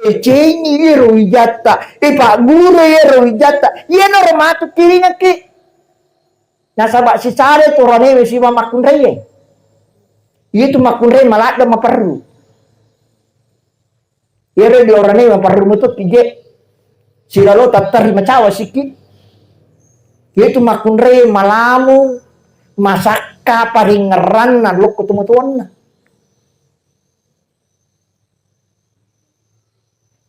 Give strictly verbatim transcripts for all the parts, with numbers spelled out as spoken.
Cengi iyaro wijatta, ipagguru iyaro wijatta, iyanaro matu kiringekki. Nasaba sisare tu oranewe siba makkunraie. Iyatu makkunrai maladde maperru. Iyaro di oranewe maperru metokki je. Silalo tattari macawa sikki. Iyatu makkunrai malamu masakka paringngeranna lokko tomatoanna.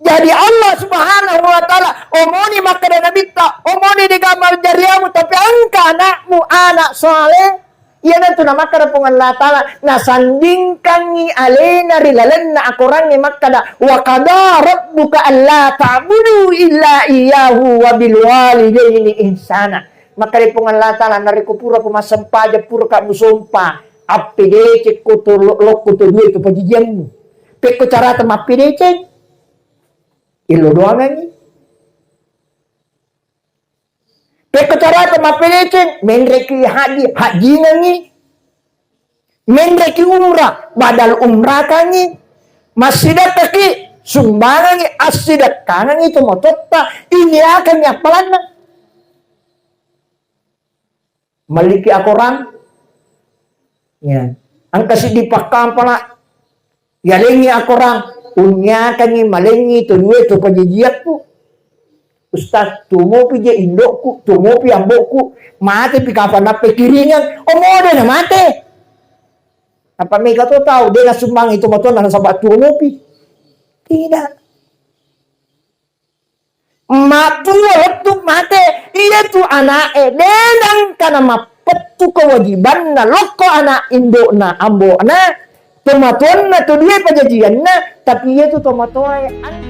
Jadi Allah Subhanahu wa Ta'ala, omoni makkeda Nabitta, omoni degaga majjariamu, tapi engka anakmu, anak saleh, iyanatu namakkeda Puang Allah Ta'ala, nasandingkangngi alena ri lalenna akorangnge makkeda, "Wa qada rabbuka alla ta'budu illa iyyahu wa bil walidaini ihsana." Makkeda Puang Allah Ta'ala, "Narekko purako massempajang, puraka musompa, appedecekko to lo-, lokko to dua to pajajiammu." Pekko carata mappedeceng? Illo doangengngi. Pekko carata mappedeceng, menreki haji, hajingengngi. Menreki umrah, badal umrakangngi. Massidekkaki, sumbangengngi, assidekkangengngi tomatoatta, iniakengngi appalanna. Melliki akorang. Ya. Engka siddi pakkampala, yalengngi akorang, unniakangngi malengngi to dua to pajajiakku. Ustaz, tuo mopi je indokku, tuo mopi ambokku, matepi kapang nappekiringeng, oh, mode na mate. Apa mega to tau, de nasumbang itu matuanna nasaba tuo mopi. Tidak. Matuo lettu mate, iyatu ana'e de nangkana mappettu kewajibanna lokko ana' indo'na ambo'na, tomatoanna to dua pajajianna, tapi iyatu tomatoae an-.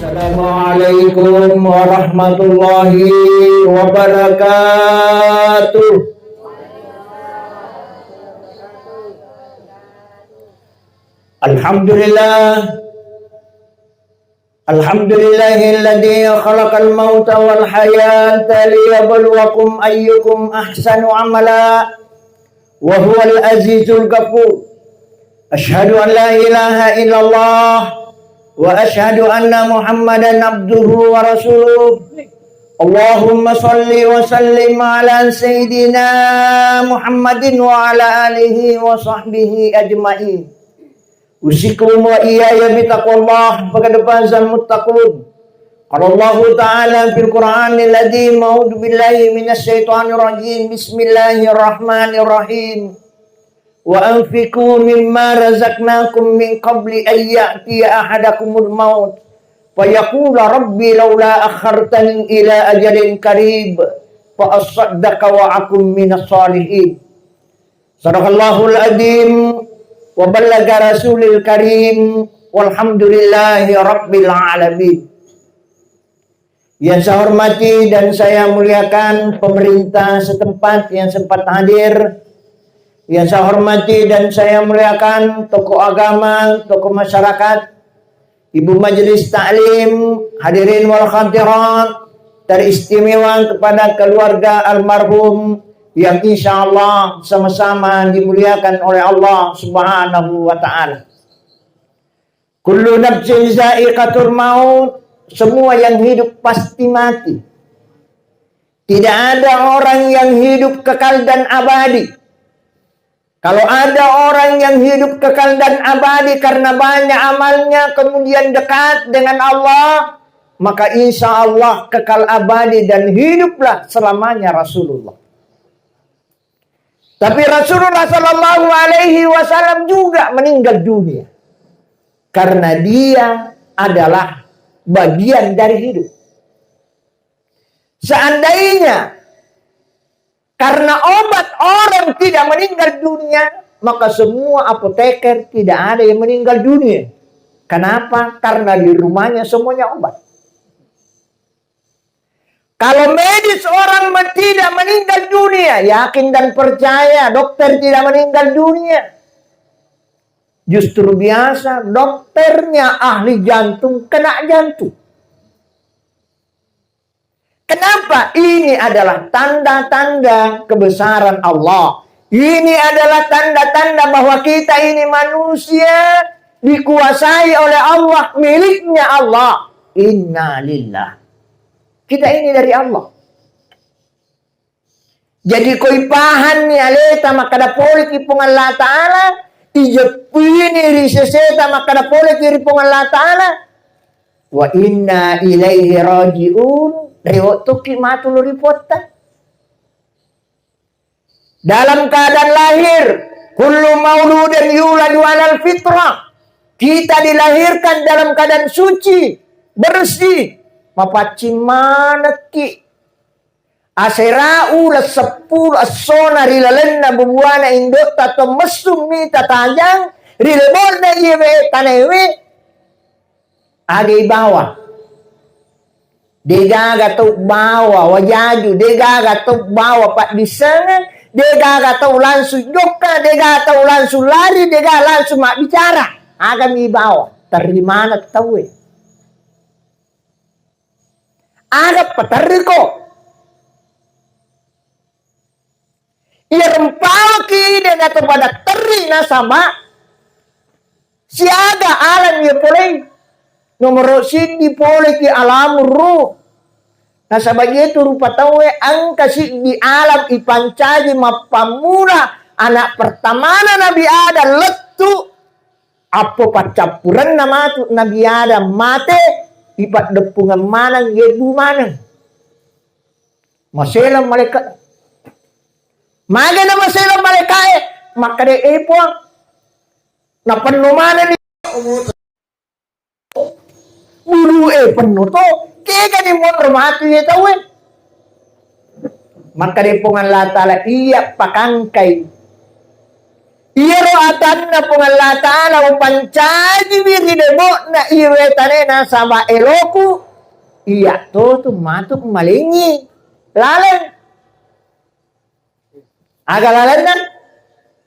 Assalamualaikum warahmatullahi wabarakatuh. Alhamdulillah. Alhamdulillahilladzi khalaqal mauta wal hayata liyabluwakum ayyukum ahsanu amala wa huwal azizul ghafur. Asyhadu an la ilaha illallah wa asyhadu anna Muhammadan abduhu wa rasuluh. Allahumma salli wa sallim ala sayyidina Muhammadin wa ala alihi wa sahbihi ajma'in. Usikum wa iyaya bitaqwallah, faqad fazal muttaqun. Qala Allahu ta'ala fil Qur'anil azim, a'udzu billahi minasy syaithanir rajim. Bismillahirrahmanirrahim. Wa anfiqu mimma razaqnakum min qabli an ya'tiya ahadakumul maut fayaqula rabbi laula akhartani ila ajalin qarib fa assaddaqa wa akun minas shalihin. Sadaqallahul azim wa ballagha rasulil karim, walhamdulillahi rabbil alamin. Yang saya hormati dan saya muliakan pemerintah setempat yang sempat hadir, yang saya hormati dan saya muliakan tokoh agama, tokoh masyarakat, Ibu Majelis Taklim, hadirin wal hadirat, teristimewa kepada keluarga almarhum yang insya Allah sama-sama dimuliakan oleh Allah Subhanahu wa Ta'ala. Kullu nafsin za'iqatul maut, semua yang hidup pasti mati. Tidak ada orang yang hidup kekal dan abadi. Kalau ada orang yang hidup kekal dan abadi karena banyak amalnya, kemudian dekat dengan Allah, maka insya Allah kekal abadi dan hiduplah selamanya Rasulullah. Tapi Rasulullah Shallallahu Alaihi Wasallam juga meninggal dunia karena dia adalah bagian dari hidup. Seandainya karena obat orang tidak meninggal dunia, maka semua apoteker tidak ada yang meninggal dunia. Kenapa? Karena di rumahnya semuanya obat. Kalau medis orang men-, tidak meninggal dunia, yakin dan percaya dokter tidak meninggal dunia. Justru biasa dokternya ahli jantung kena jantung. Kenapa? Ini adalah tanda-tanda kebesaran Allah. Ini adalah tanda-tanda bahwa kita ini manusia dikuasai oleh Allah, miliknya Allah. Innalillah. Kita ini dari Allah. Jadi ko ipahanni aleta makkada poleki Puang Allah Ta'ala, ijeppini ri seseta makkada poleki ri Puang Allah Ta'ala, wa inna ilaihi raji'un, rewe' tokki matu lao ri Puatta. Dalam keadaan lahir, kullu mauludin yuladu alal fitrah. Kita dilahirkan dalam keadaan suci, bersih, mapaccing manekki. Asera uleng seppulo essona ri lalenna bubuana indo'ta to messu mita tajang, ri lebo'na iyewe tanaewe, aga ibawa. Degaga tau bawa wajaju, degaga tau bawa paddissengeng, degaga tau langsung jokka, degaga tau langsung lari, degaga langsung mabbicara. Agami ibawa, terri maneng tauwe. Aga paterriko? Iya rempawaki de nato pada terri nasaba siaga alam iya polei. Nomoro siddi poleki alamur ruh. Nasaba iyatu rupa tauwe engka siddi alam ipancaji mappammula anak pertamana Nabi Adam lettu. Appo paccappurenna matu Nabi Adam mate, ipaddeppungeng maneng, yebbu maneng. Maseleng malaika. Mage na maseleng malaikae, makkeda, "Eh, Puang, napenno manenni bulu e penno to, kegani monro matu ye tauwe?" Makkeda Puang Allah Ta'ala, "Iya pakangkai." Iyaro atanna Puang Allah Ta'ala upancajiwi ri debo'na iwe tane nasaba eloku, iya to tu matu malengi laleng. Aga lalenna?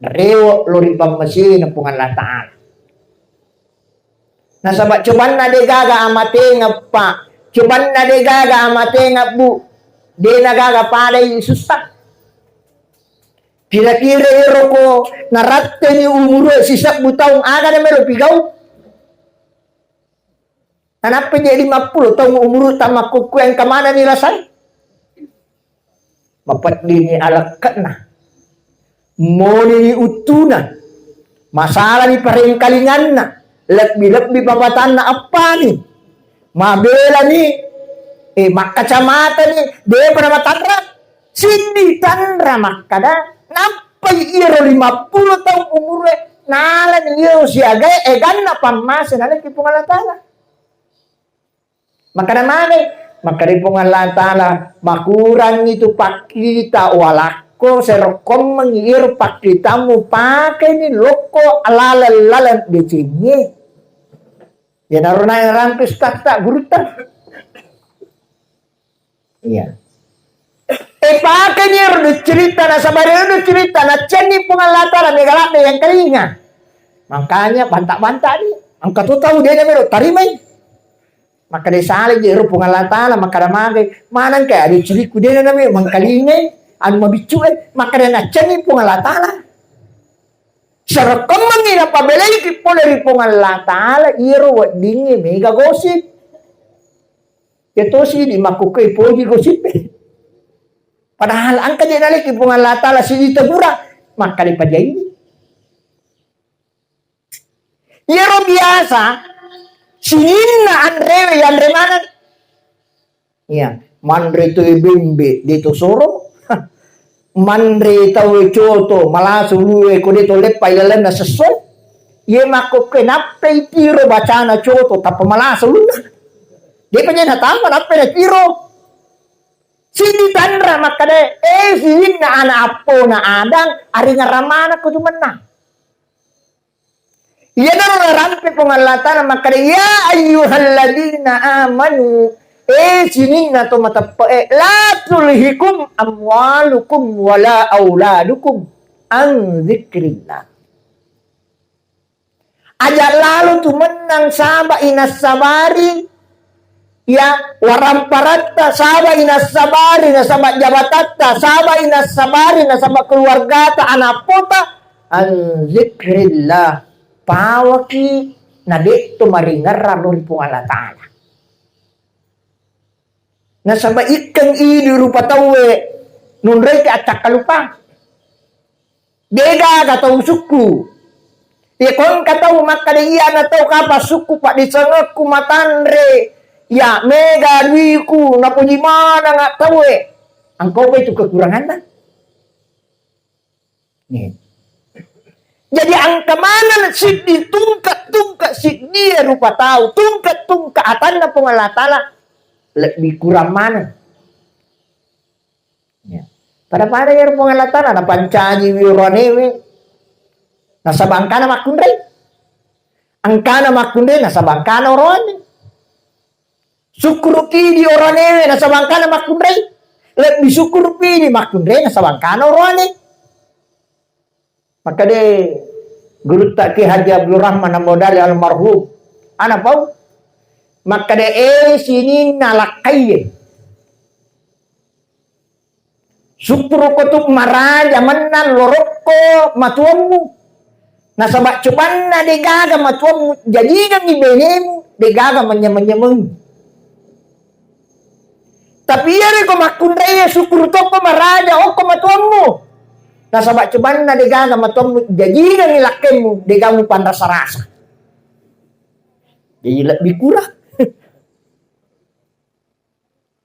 Rewo lo ri pammasena Puang Allah Ta'ala. Nasaba cobanna de gaga amatengeng, Pak. Cobanna de gaga amatengeng, Bu. De na gaga padai susta. Kira-kira ero ko naratteni umuru sisebbu taung, aga na melo pigau? Nanappa je lima puluh taung umuru tamakkukku engka manani rasai? Mapeddini alekke'na, monini uttuna, masalani parengkalinganna, lebbi-lebbi papatanna appani, mabelani, eh, makkacamatani, depa namatanra, siddi tanra makkada, nappai iyaro lima puluh taung umurue, nalani iyaro siagae, eganna pammase naleki Puang Allah Ta'ala. Makkada magi? Makkada Puang Allah Ta'ala, makurangi tu pakkita walakko, serokkommengi iro pakkitammu pakeni lokko laleng-laleng decengnge. Iyanaro na rampe ustazta, gurutta. Iya. Eh, pakeni ero ducciritta, nasaba ero ducciritta, naccenni Puang Allah Ta'ala, mega ladde yang kalinga. Makanya banta-banta ni, engka tu tau de na melo tarimai. Makkeda salai je ero Puang Allah Ta'ala, makkeda magai, maneng kai ade cirikku de na melo mangkalingai, anu mabiccu e, makkeda naccenni Puang Allah Ta'ala. Sarekkammengi napabelaiki pole ri Puang Allah Ta'ala, iyaro weddingnge mega gosip. Iya tosi di makkukkai poji gosip e. Padahal engka je naleki Puang Allah Ta'ala sidi tegura, makkeda pajaini. Iyaro biasa sininna anrewe yanre maneng. Iya, manre tauwe bembe de to soro. Manre tauwe coto, malasu luwe ko de to leppai lalenna sesso. Iye makkokkoe nappai tiro bacana coto tappa malasu lunna. Depa je natama nappai natiro. Sidi tanra makkeda, eh, sininna ana appona Adang, aringarang manekko tu mennang. Iyanaro narampe Puang Allah Ta'ala makkeda, "Ya ayyuhalladzina amanu," eh, sininna to mateppe'e, "la tulhikum amwalukum wala auladukum an dzikrillah." Aja lalo tu mennang saba inassabari Iya, waramparatta sabai nassabari nasaba jabatatta, sabai nassabari nasaba keluargata, anappota, an zikrillah, pawaki na de'to maringerrang lao ri Puang Allah Ta'ala. Nasaba ikkeng idi rupa tauwe nonroiki accakkalupang. Degaga tau sukku. Iya ko engka tau makkeda, "Iyana tau kapang sukku, paddisengekku matanre, iya mega duiku, napoji maneng tauwe." Engka upai tu kekuranganna. Nih. Jadi engka maneng siddi tungke-tungke siddi rupa tau, tungke-tungke atanna Puang Allah Ta'ala lebbi kurang maneng. Ya. Pada-pada iyaro Puang Allah Ta'ala napancajiwi oroanewe nasaba engkana makkunrai. Engkana makkunrai nasaba engkana oroane. Sukkuruki idi oroanewe nasaba engkana makkunrai. Lebbi sukkuruki idi makkunrai nasaba engkana oroane. Makkeda gurutta Ki Haji Abdul Rahman Ambo Dali almarhum. Ana pau. Makkeda, eh, sininna lakkaiye. Sukkuruko tu maraja mennang lorokko matuammu. Nasaba cobanna degaga matuammu, jajigengngi benemu, degaga manyameng-nyameng. Tapi iyareko makkunrai, sukkuru tokko maraja okko matuammu. Nasaba cobanna degaga matuammu, jajigengngi lakkemmu, degamu panrasa-rasa. Jadi lebbi kurang.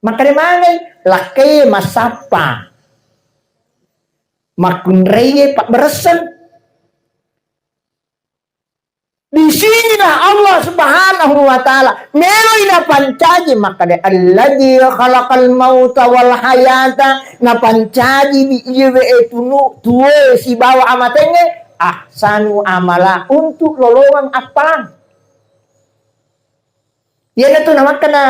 Makkeda mangai, lakkai massappa. Makkunraie pabberesseng. Di sinilah Allah Subhanahu wa Ta'ala meloi napancaji, makkeda, "Alladzi khalaqal mauta wal hayata," napancaji di iyewe e tunu, tuwe sibawa amatengnge, "ahsanu amala," untuk lolongeng appalang. Iyanatu namakkeda,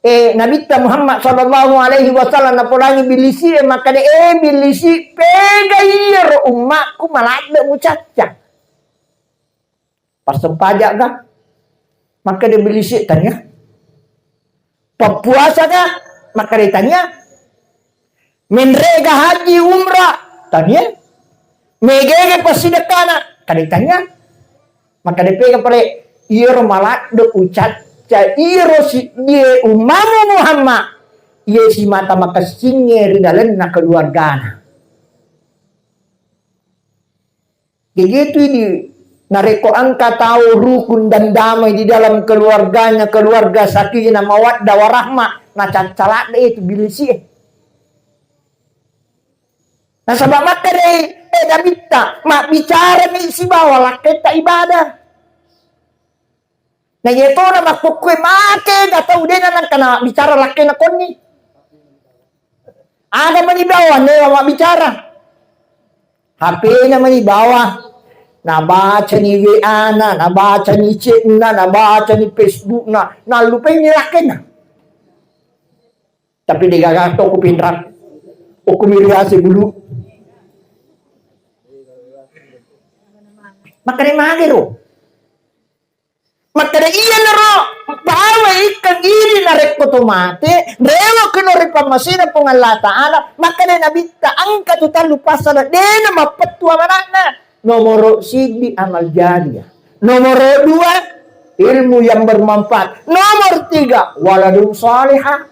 eh, Nabitta Muhammad sallallahu alaihi wasallam napodangi billisi'e, makkeda, "Eh, billisi, pegai iyaro ummakku maladde mucacca? Passempaja'ga?" Makkeda billisi, "Tania." "Pappuasaga?" Makkeda, "Tania." "Menrega haji umrah?" "Tania." "Megege passidekkana?" Kada tania. Makkeda pega pale, iyaro maladde ucacca iyaro siddie ummamu Muhammad, iye simata makessingnge ri lalenna keluargana. Begitu ini, narekko engka tau rukun dan damai di dalam keluarganya, keluarga sakinah mawaddah warahmah, nacaccaladde itu bilisi'e. Nasaba makkedai, eh, Nabitta, mabbicarami sibawa lakketta ibadah. Na iyatona makkukkue, makega tau de nangka nabbicara lakkena konni. Aga mani bawa newa mabbicara. H P-na mani bawa. Nabacani W A-na, nabacani chat-na, nabacani Facebook-na, nallupaini lakkena. Tapi degaga to ku pinrang. Okko mi riase bulu. Makkeda magero. Makkeda iyanaro, pawa ikkeng idi narekko to mate, rewekkino ri pammasena Puang Allah Ta'ala, makkeda Nabitta, engka tu tallu passala dena mappettu amana'na. Nomoro siddi amal jariah. Nomoro dua, ilmu yang bermanfaat. Nomor tiga, waladun salihah.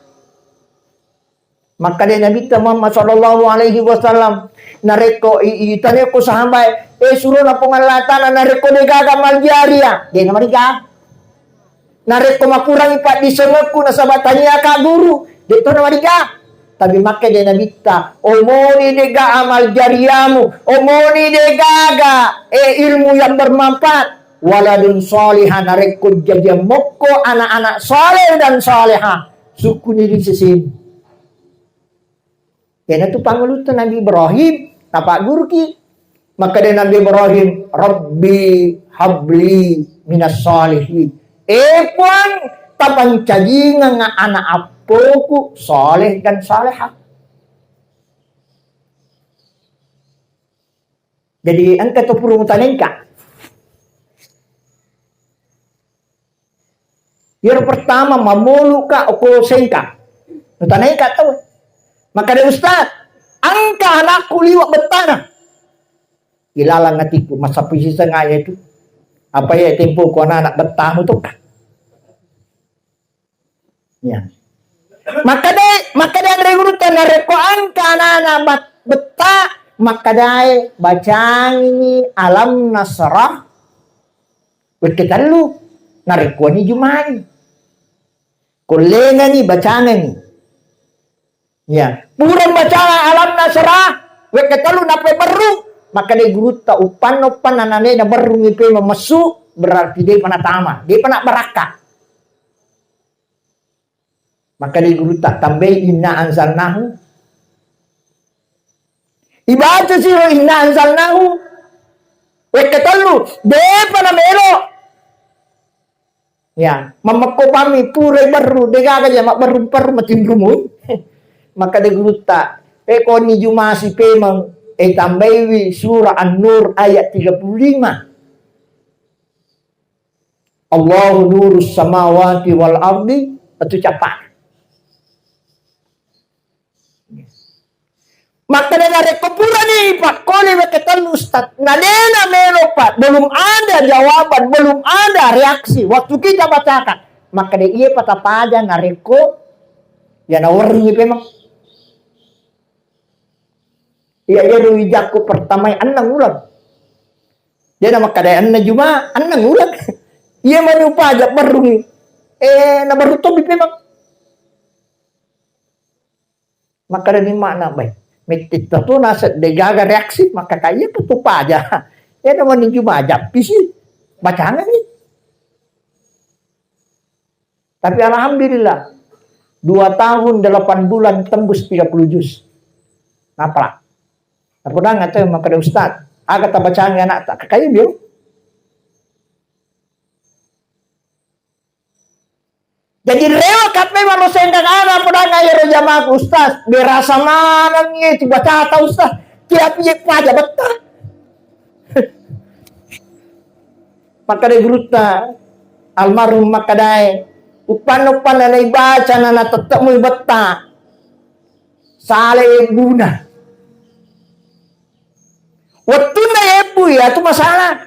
Makkeda Nabitta Muhammad sallallahu alaihi wasallam, narekko i-, itanya ko sahabat, eh, surona Puang Allah Ta'ala, narekko degaga amal jariah, de namariga. Narekko makurangi paddisengekku nasaba taniaka guru, de to namariga. Tapi makkeda Nabitta, omoni dega amal jariamu, omoni degaga, eh, ilmu yang bermanfaat, waladun salihah, narekko jajiang mokko anak-anak saleh dan salehah, sukkuni ri sesemu. Iyanatu pangulutta Nabi Ibrahim, napagguruki. Makkeda Nabi Ibrahim, "Rabbi habli minas salihin." Eh Puang, tapancajingengnga anak appoku saleh dan salehah. Jadi engka to purung tanengka. Iyaro pertama, mamoluka okko sengka. Nutanaika tau. Makkeda, "Ustaz, engka anakku liwa bettana." Ilalang atiku, massappi siseng aja itu. Apa ya tempo ku anak-anak bettamu tuh? Ya. Makkeda, makkeda anre gurutta, narekko engka anana bat-, betta, makkedae bacangi alam nasrah wekka tellu, narekko ni jumai. Kollengani, bacangani. Ya, pura bacang alam nasrah wekka tellu nappa berru, makkeda gurutta, uppanna uppanna nanena berru ni pe mamessu, berarti depa natama, depa na barakka. Makkeda gurutta, tambai inna anzalnahu. Ibaca siro inna anzalnahu wekka tellu, depa na melo. Ya, mammekko pami pura berru, degaga ja mabberru perru matinrumu. Makkeda gurutta, e koni jumasi pemeng, e tambaiwi surah An-Nur ayat tiga puluh lima. Allahu nurus samawati wal ardi, itu capa. Makkeda narekko purani pakkole wekka tellu, Ustaz, na dena melo, Pak, belum ada jawaban, belum ada reaksi. Waktu kita bacakan, makkeda iya patapaja narekko ya nawerringi pemeng. Iya, iya ro ijakku pertama enneng uleng. Dia na makkeda enneng juma, enneng uleng. Iya mani upaja berrungi. Eh, na berru tobi pemeng. Makkeda ni makna, bai. Metti tu naseng degaga reaksi, maka kaya tu paja. Ya namanya cuma jappi sih. Bacangan ni. Tapi alhamdulillah, dua tahun delapan bulan tembus tiga puluh juz. Napala. Apa dang atau makkeda ustaz, aga tabacangi anak tak? Kaya biu. Jadi rewa kape manusia engka aga podang aja ro jamaah ustaz, berasa maneng itu baca ta ustaz, tiap iya paja betta. Makkeda gurutta almarhum makkedae, uppanna-uppanna naibaca na natettemu betta. Sala ebbuna. Wettunna ebbu ya tu masalah.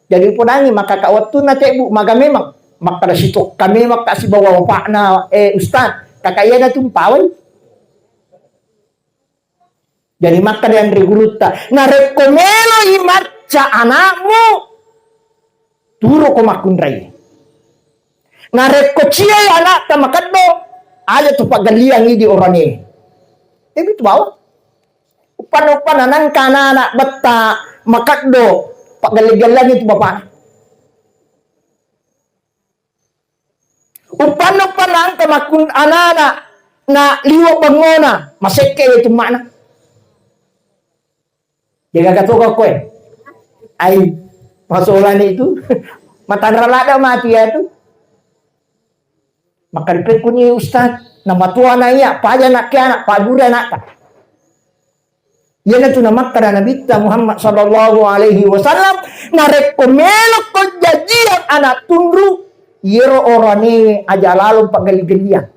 Jadi podangi maka ka wettunna tebbu maga memang makkeda sitokka memang ka sibawa bapakna, eh, ustaz, kaka iyana tu mpawai. Jadi makkeda anre gurutta, narekko meloi macca anakmu, turuko makkunrai. Narekko ciai anakta makeddo, aja tu paggalliang idi orane. Jadi tu bawa. Uppanna-uppanna nangka anak-anak betta makeddo, paggalli-galliangi tu bapakna. Uppanna-uppanna engka makkun-, anana na liwa bengona, masekke tu makna. Jaga katoka koe. Ai, masolani itu. Matanra lada mati ya tu. Maka dipekkuni ustaz, na matuana iya, paja nak ke anak, pagura nak. Iyanatu namakkeda Nabitta Muhammad sallallahu alaihi wasallam, narekko melokko jajiang anak tunru, iyero orane aja lalo paggelli-gelliang.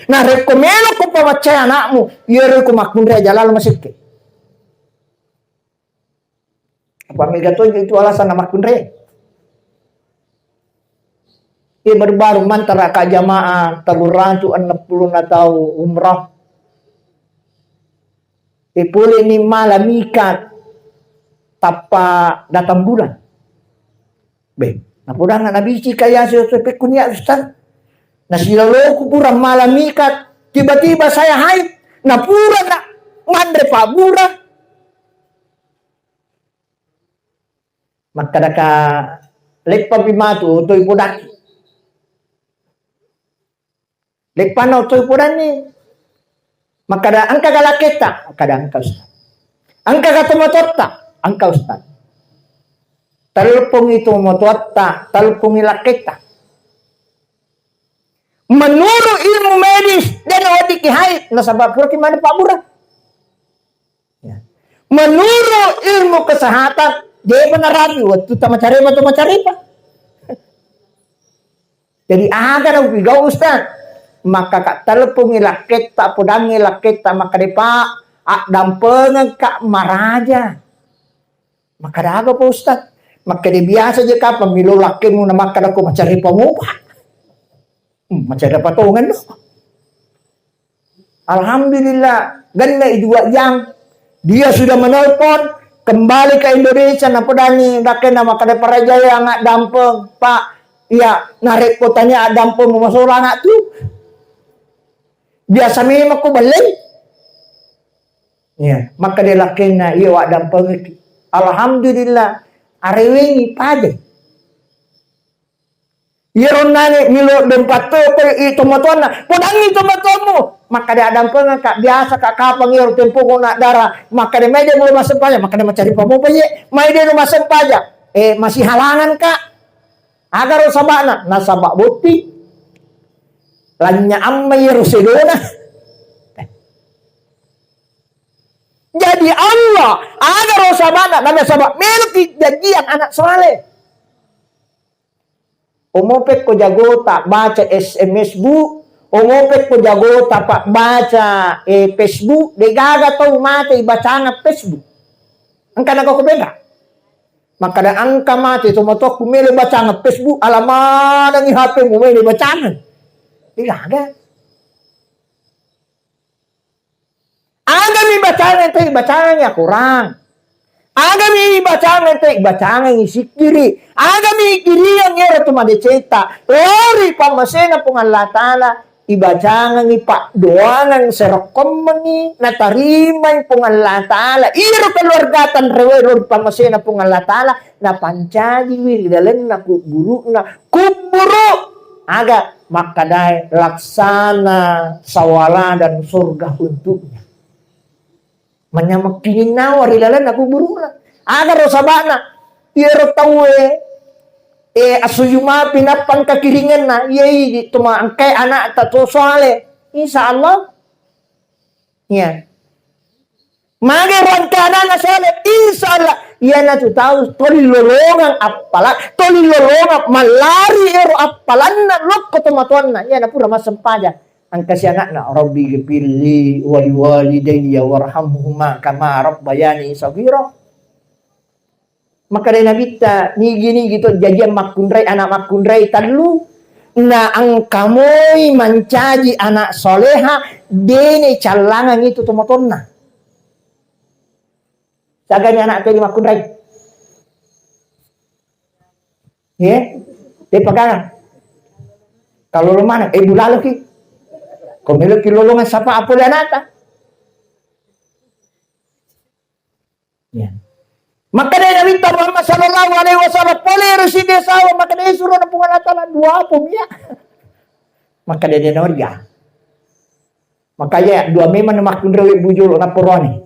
Narekko melokko pamaccai anakmu, iyero ko makkunrai aja lalo masekke. Apa mega tonjo itu alasan na makkunrai? Iya, baru-baru mantara ka jamaah tellu ratu enneng puluh na tau umrah. Eh, pole ni mala mikat tappa datang bulan. Beh, napodangnga nabici kaya sesuai pekkunia ustaz. Nasilaloku pura mala mikat, tiba-tiba saya haid, napura na manre pabura. Makkadaka leppapi matu toi podaki. Leppanna oto upodanni. Makkada, "Engka ga lakketta?" Makkada, "Engka, Ustaz." "Engka ga tomatoatta?" "Engka, Ustaz." Telpongi tomatoatta, telpongi lakketta. Menurut ilmu medis, de naweddikki haid, nasaba puraki maneng pabbura. Ya. Menurut ilmu kesehatan, depa narapi wettu tamacarepa to macarepa. Jadi aga na upigau Ustaz? Maka ka telepongi lakketta, podangi lakketta, maka depa addampengeng ka maraja. Maka daga pa Ustaz? Maka de biasa je kapang milo lakkemu na maka dako macari pamopa. Hmm, macari patongan no. Alhamdulillah, genne i dua jam. Dia sudah menelpon, kembali ke Indonesia, napodangi, dakkenna makkeda, "Parajaya ngaddampeng, Pak. Iya, narekko tania addampeng masolang tu. Biasa memang ko belleng." Iya, makkeda lakkenna, "Iya, waddampengki." Alhamdulillah, arewengi paja. Iyaro nane milo dompet to, ko i tomatoanna, podangi tomatoammu. Makkeda addampengeng ka, biasa ka kapang iyaro tempo ko na dara. Makkeda mai de mulo massempajang, makkeda macari pamopa ye. Mai de no massempajang. Eh, masih halangan ka. Agaro sabana, nasaba botting. Lanya amma iyaro sedona. Jadi Allah, agaro sabana, nasaba meloki janjian anak soleh. Omo pekko jagota baca S M S, Bu. Omo pekko jagota pa baca, eh, Facebook. Degaga tau mate ibacangeng Facebook. Engka nako ko beda. Makkeda engka mate tomatoakku melo bacangeng Facebook, ala manengi H P-mu melo bacangeng. Degaga. Agami bacangeng te, bacangeng Al-Quran. Agami bacangeng te, bacangeng sikkiri. Agami kiriang ero tu madeceta. Lori pammasena Puang Allah Ta'ala, ibacangengi paddoangeng serokkommengi, natarimai Puang Allah Ta'ala. Iro keluarga tanrewe lori pammasena Puang Allah Ta'ala, napancajiwi ri lalenna kubburu'na. Kubburu aga makkadae laksana sawala dan surga untuknya. Manyameng kininnawa ri lalenna kubburu'na. Aga ro sabana, iyaro tauwe, eh, assuju mapi nappa engka kiringenna, iya idi tu maengkae anakta to soale. Insya Allah. Iya. Mage rangkanana soleh, insya Allah. Iyanatu tau toli lolongang appala, toli lolongang mallari ero appalanna lokko tomatoanna. Iyana pura massempajang. Engkasi anakna, "Rabbi gfirli wali walidayya warhamhuma kama rabbayani shaghira." Makkeda Nabitta, nigi-nigi to jajiang makkunrai, anak makkunrai tellu, na engka moi mancaji anak soleha, dene callangang itu tomatoanna. Sagani anak tuli makkunrai. Ye, de pagangang. Kalau lo mana, eh, bulalo ki. Ko melo ki lolongang sapa apa le anakta. Ya. Makkeda Nabitta Muhammad sallallahu alaihi wasallam, pole ero siddi sawa, makkeda suro na Puang Allah Taala dua puluh ya. Makkeda de nawarga. Makanya dua memang makkunrai bujolo na porone.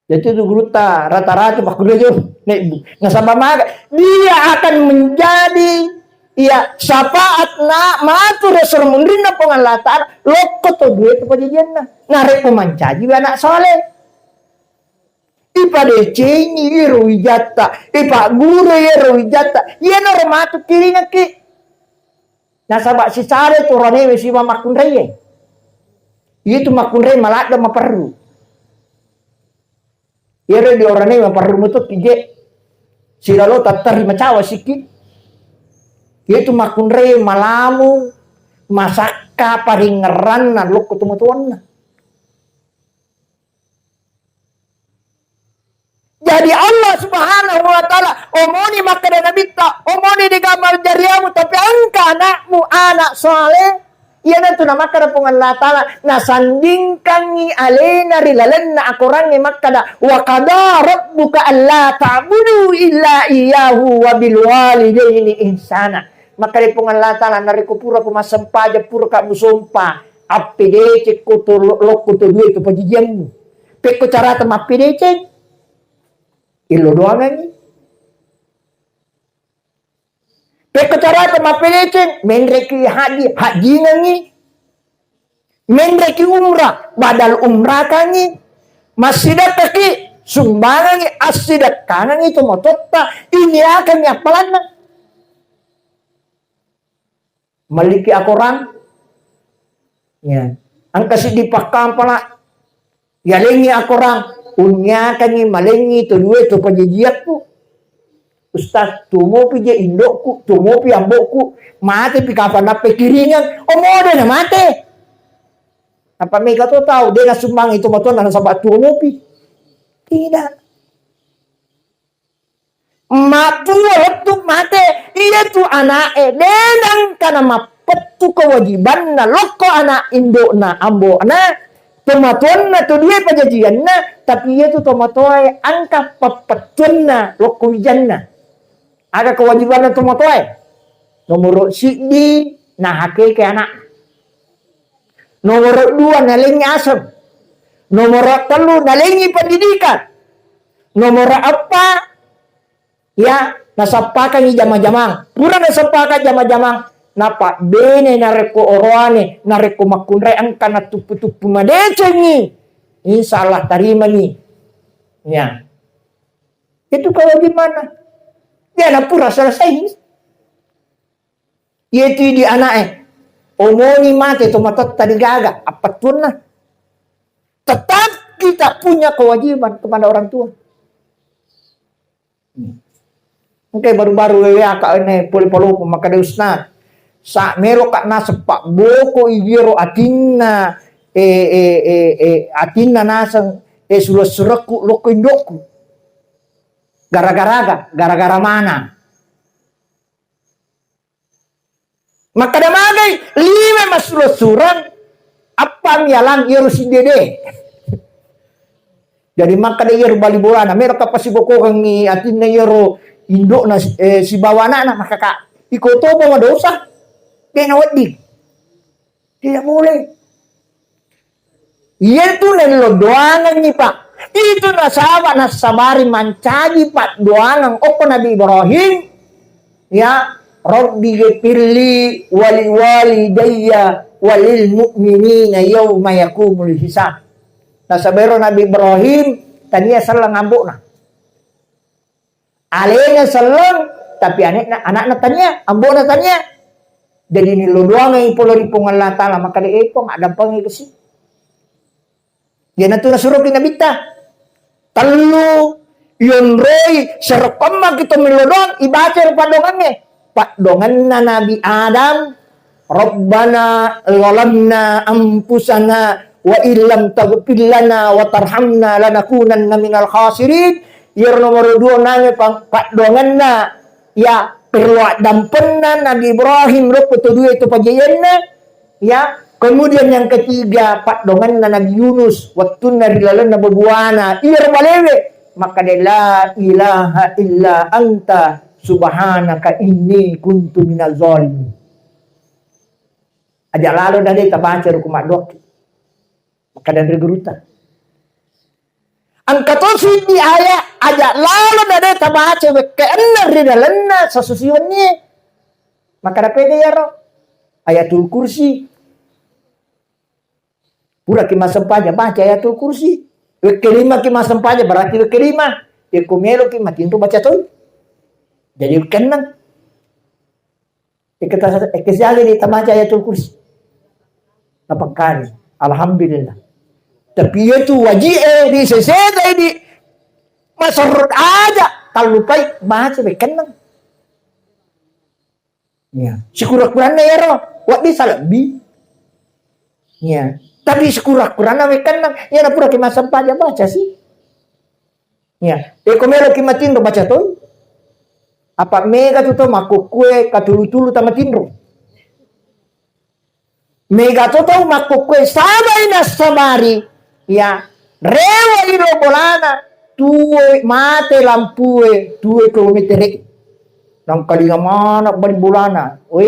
Jadi itu gurutta rata-rata makkunrai jo. Nek bu-, nasaba maga, dia akan menjadi, ya, syafaat na matu resor munrinna Puang Allah Taala, lokko to dua itu pajajianna. Narekko mancaji anak soleh. Ipadecengi iro wijatta, ipagguru iro wijatta, iyanaro matu kiringekki. Nasaba sisare tu ranewe siba makkunraie. Itu makkunrai maladde maperru. Iyaro di oranewe maperru metu pije. Silalo tattari macawa sikki. Itu makkunrai malamu masakka paringngeranna lokko tomatoanna. Jadi Allah Subhanahu wa Ta'ala, omoni makkeda Nabitta, omoni degaga majariamu, tapi engka anakmu anak saleh, iyanatu namakkeda Puang Allah Ta'ala, nasandingkangngi alena ri lalenna akorangnge makkeda, "Wa qada rabbuka alla ta'budu illa iyyahu wa bil walidaini ihsana." Makkeda Puang Allah Ta'ala, narekko purako massempajang, puraka musompa, appedecekko to lo-, lokko to dua to pajajiammu. Pekko carata mappedeceng? Illo doangengngi. Pekko carata mappedeceng, menreki haji, hajingengngi. Menreki umrah, badal umrakangngi. Massidekkaki, sumbangengngi, assidekkangengngi tomatoatta, iniakangngi appalanna. Malliki akorang. Ya. Engka siddi pakkampala, yalengngi akorang, unniakangngi malengngi to dua to pajajiakku. Ustaz, tumopi je indokku, tumopi ambokku, mate pi kapang nappa kiringeng, oh mode na mate. Apa mega to tau, de nasumbang itu matuanna nasaba tumopi. Tidak. Matua lettu mate, iya tu ana'e, de nangkana mappettu kewajibanna lokko ana' indo'na, ambo'na, tomatoanna, to dua pajajianna, tapi iya tu tomatoae engka pappettuanna lokko wijanna. Aga kewajibanna tomatoae? Nomoro siddi, nahakeke ana'. Nomoro dua, nalengngi aseng. Nomoro tellu, nalengngi pendidikan. Nomoro eppa, ya, nasappakangngi jama-jamang. Pura nasappakang jama-jamang, napabbene narekko oroane, narekko makkunrai engka natuppu-tuppu madecengngi, insya Allah tarimani. Ya. Itu kewajibanna. Dia na pura selesai. Iyetu idi ana'e, omoni mate to matotta degaga, appettuanna. Tetap kita punya kewajiban kepada orang tua. Engka baru-baru W A ka enne pole palopo makkeda, "Ustaz, sa meloka naseng pabboko i iyaro atinna, eh, eh, eh, eh, atinna naseng, eh, sura-surakku lokko indokku." Gara-gara aga? Gara-gara mana? Makkeda magai, lima massuro-surang, appa mialang iyaro siddede. Jadi makkeda iyaro bali bolana, mero kapasibokokengngi atinna iyaro indokna, eh, sibawa anakna, makkaka, iko topa madosa, de nawedding. Tidak boleh. Iyatu naello doangengngi, Pak. Itu nasaba nassabari mancaji paddoangeng okko Nabi Ibrahim, ya, "Rabbi ghfirli wali walidayya walil mu'minina yauma yaqumul hisab." Nasaba ero Nabi Ibrahim tania selleng ambo'na. Alena selleng, tapi anakna, anakna tania, ambo'na tania. Jadi nillo doangengngi pole ri Puang Allah Taala, makkeda, "Eh, Puang, addampengi kesi." Iyanatu nasuroki Nabitta. Tellu, yonroi, serokommaki to millo doang, ibaca ri paddoangengnge. Paddoangenna Nabi Adam, "Rabbana zalamna anfusana wa illam taghfir lana wa tarhamna lanakunanna minal khasirin." Iyaro nomoro dua nange pa-, paddoangenna, ya, perlu addampenna Nabi Ibrahim lokko to dua itu pajajianna, ya. Kemudian yang ketiga, paddoangenna Nabi Yunus wettunna ri lalenna bebuana, iyaro balewe makkeda, "La ilaha illa anta subhanaka inni kuntu minaz zalimin." Aja lalo dade tabaca ruku maddoaki. Makkeda ri gurutta. Engka to siddi ayat aja lalo dade tabaca wekke enneng ri dalenna sasusi wennie. Makkeda pede iyaro. Ayatul Kursi. Puraki massempajang, baca Ayatul Kursi. Wekke lima ki massempajang, berarti wekke lima. Yekko meloki matinro, baca toi. Jadi wekke enneng. Ikketa-, ikkesiaga di tamaca Ayatul Kursi. Napakkani. Alhamdulillah. Tapi iyatu waji'e di seseta di maserrut aja, tallupai baca wekke enneng. Ya. Sikura-kuranna ero, wedding salebbi. Ya. Tapi sikura-kuranna wekke enneng, iyana puraki massempajang baca si. Ya, eko meloki matinro baca toi. Apa mega tu tau makkukkue katulu-tulu tamatinro. Mega to tau makkukkue sabai nassabari. Ya, rewe ilo bolana, tuo mate lampue, tuo kilometere. Nangkalinga maneng bali bolana. We,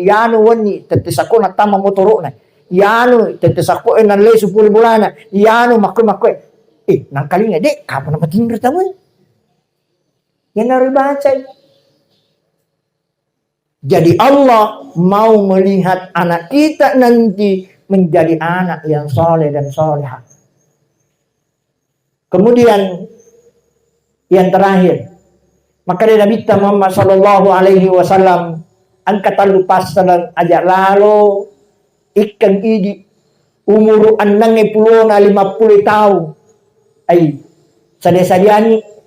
iyanu wenni, tette sakko nattama motoro'na. Iyanu, tette sakko e nallesu pole bolana. Iyanu, makkoe, makkoe. Eh, nangkalinga, dek, kapan matinro tau e? Iyanaro ribacai. Jadi Allah mau melihat anak kita nanti menjadi anak yang soleh dan solehah. Kemudian yang terakhir, makkeda Nabitta Muhammad sallallahu alaihi wasallam, Engka tallu passaleng aja lalo ikkeng idi umuru ennengnge pulona lima puluh taung. Ai, sadia-sadiani.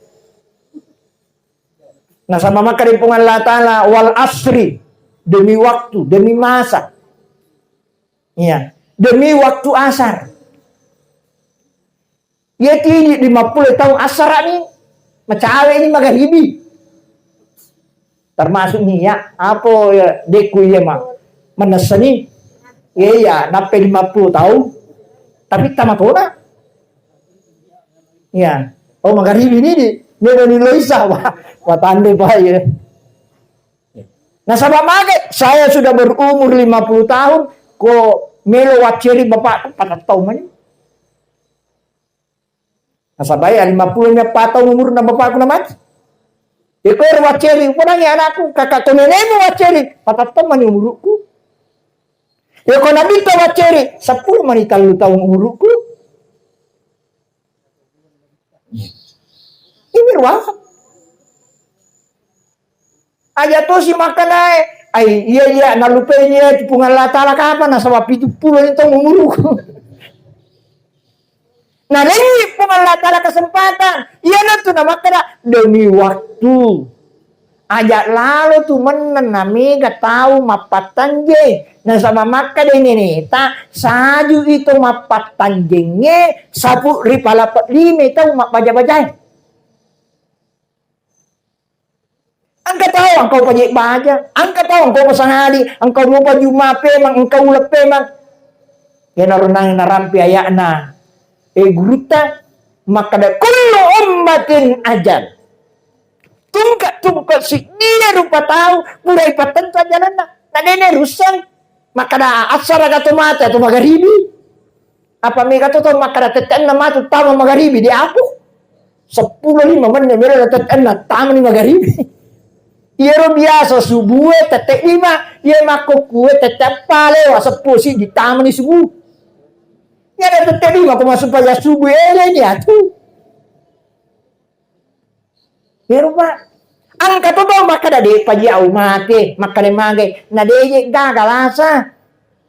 Nasaba makkeda Puang Allah Ta'ala, "Wal asri," demi waktu, demi masa. Iya, demi waktu asar. Iya tidi lima puluh taung asarani, macawe ni magaribi. Termasuk ni ya, apa ya, deku iya ma, menessani. Iya, iya, nappe lima puluh taung, tapi tamatona. Iya. Oh, magaribi ni di. Melo ni lo isa, wah, wah tande pa iya. Nasaba mage, saya sudah berumur lima puluh tahun, ko melo wacceri bapakku, patang taung mani. Nasaba iya lima puluh mi eppa taung umurna bapakku namati. Iko ero wacceri, upodangi anakku, kakak ko nenemu wacceri, patang taung mani umurukku. Iko nabitta wacceri, seppulo mani tallu taung umurukku. Ini ruang. Aja tosi makkanae, ai, iya, iya, nalupai iya tu Puang Allah Ta'ala kapang, nasaba pitu pulo ni taung umuruku. Nalengi Puang Allah Ta'ala kesempatan, iya natu namakkeda, demi waktu. Aja lalo tu menneng namega tau mappattanjeng, nasaba makkeda neneta, saju itu mappattanjengnge, sapu ripalape lime tau mabbaja-bajae. Engka tau engka upaje baja, engka tau engka upasangali, engka mupa juma pemang, engka uleng pemang. Iyanaro nang narampe aya'na, eh, gurutta makkeda, "Kullu ummatin ajal." Tungke-tungke siddia rupa tau pura ipattentu ajalanna. Na dene russeng makkeda, "Assara gato mate atau magaribi?" Apa mega to tau makkeda tette'na matu tama magaribi di aku? Seppulo lima menit melo tette'na tamani magaribi. Iyaro biasa subue tette lima, iya makkukkue tette eppa lewa seppulo siddi tamani subuh. Iyana tette lima ko masupaya subuh eleni atu. Iyaro, Pak. Engka to tau makkeda, "De' paji au mate," makkeda mage, na de' je gaga lasa.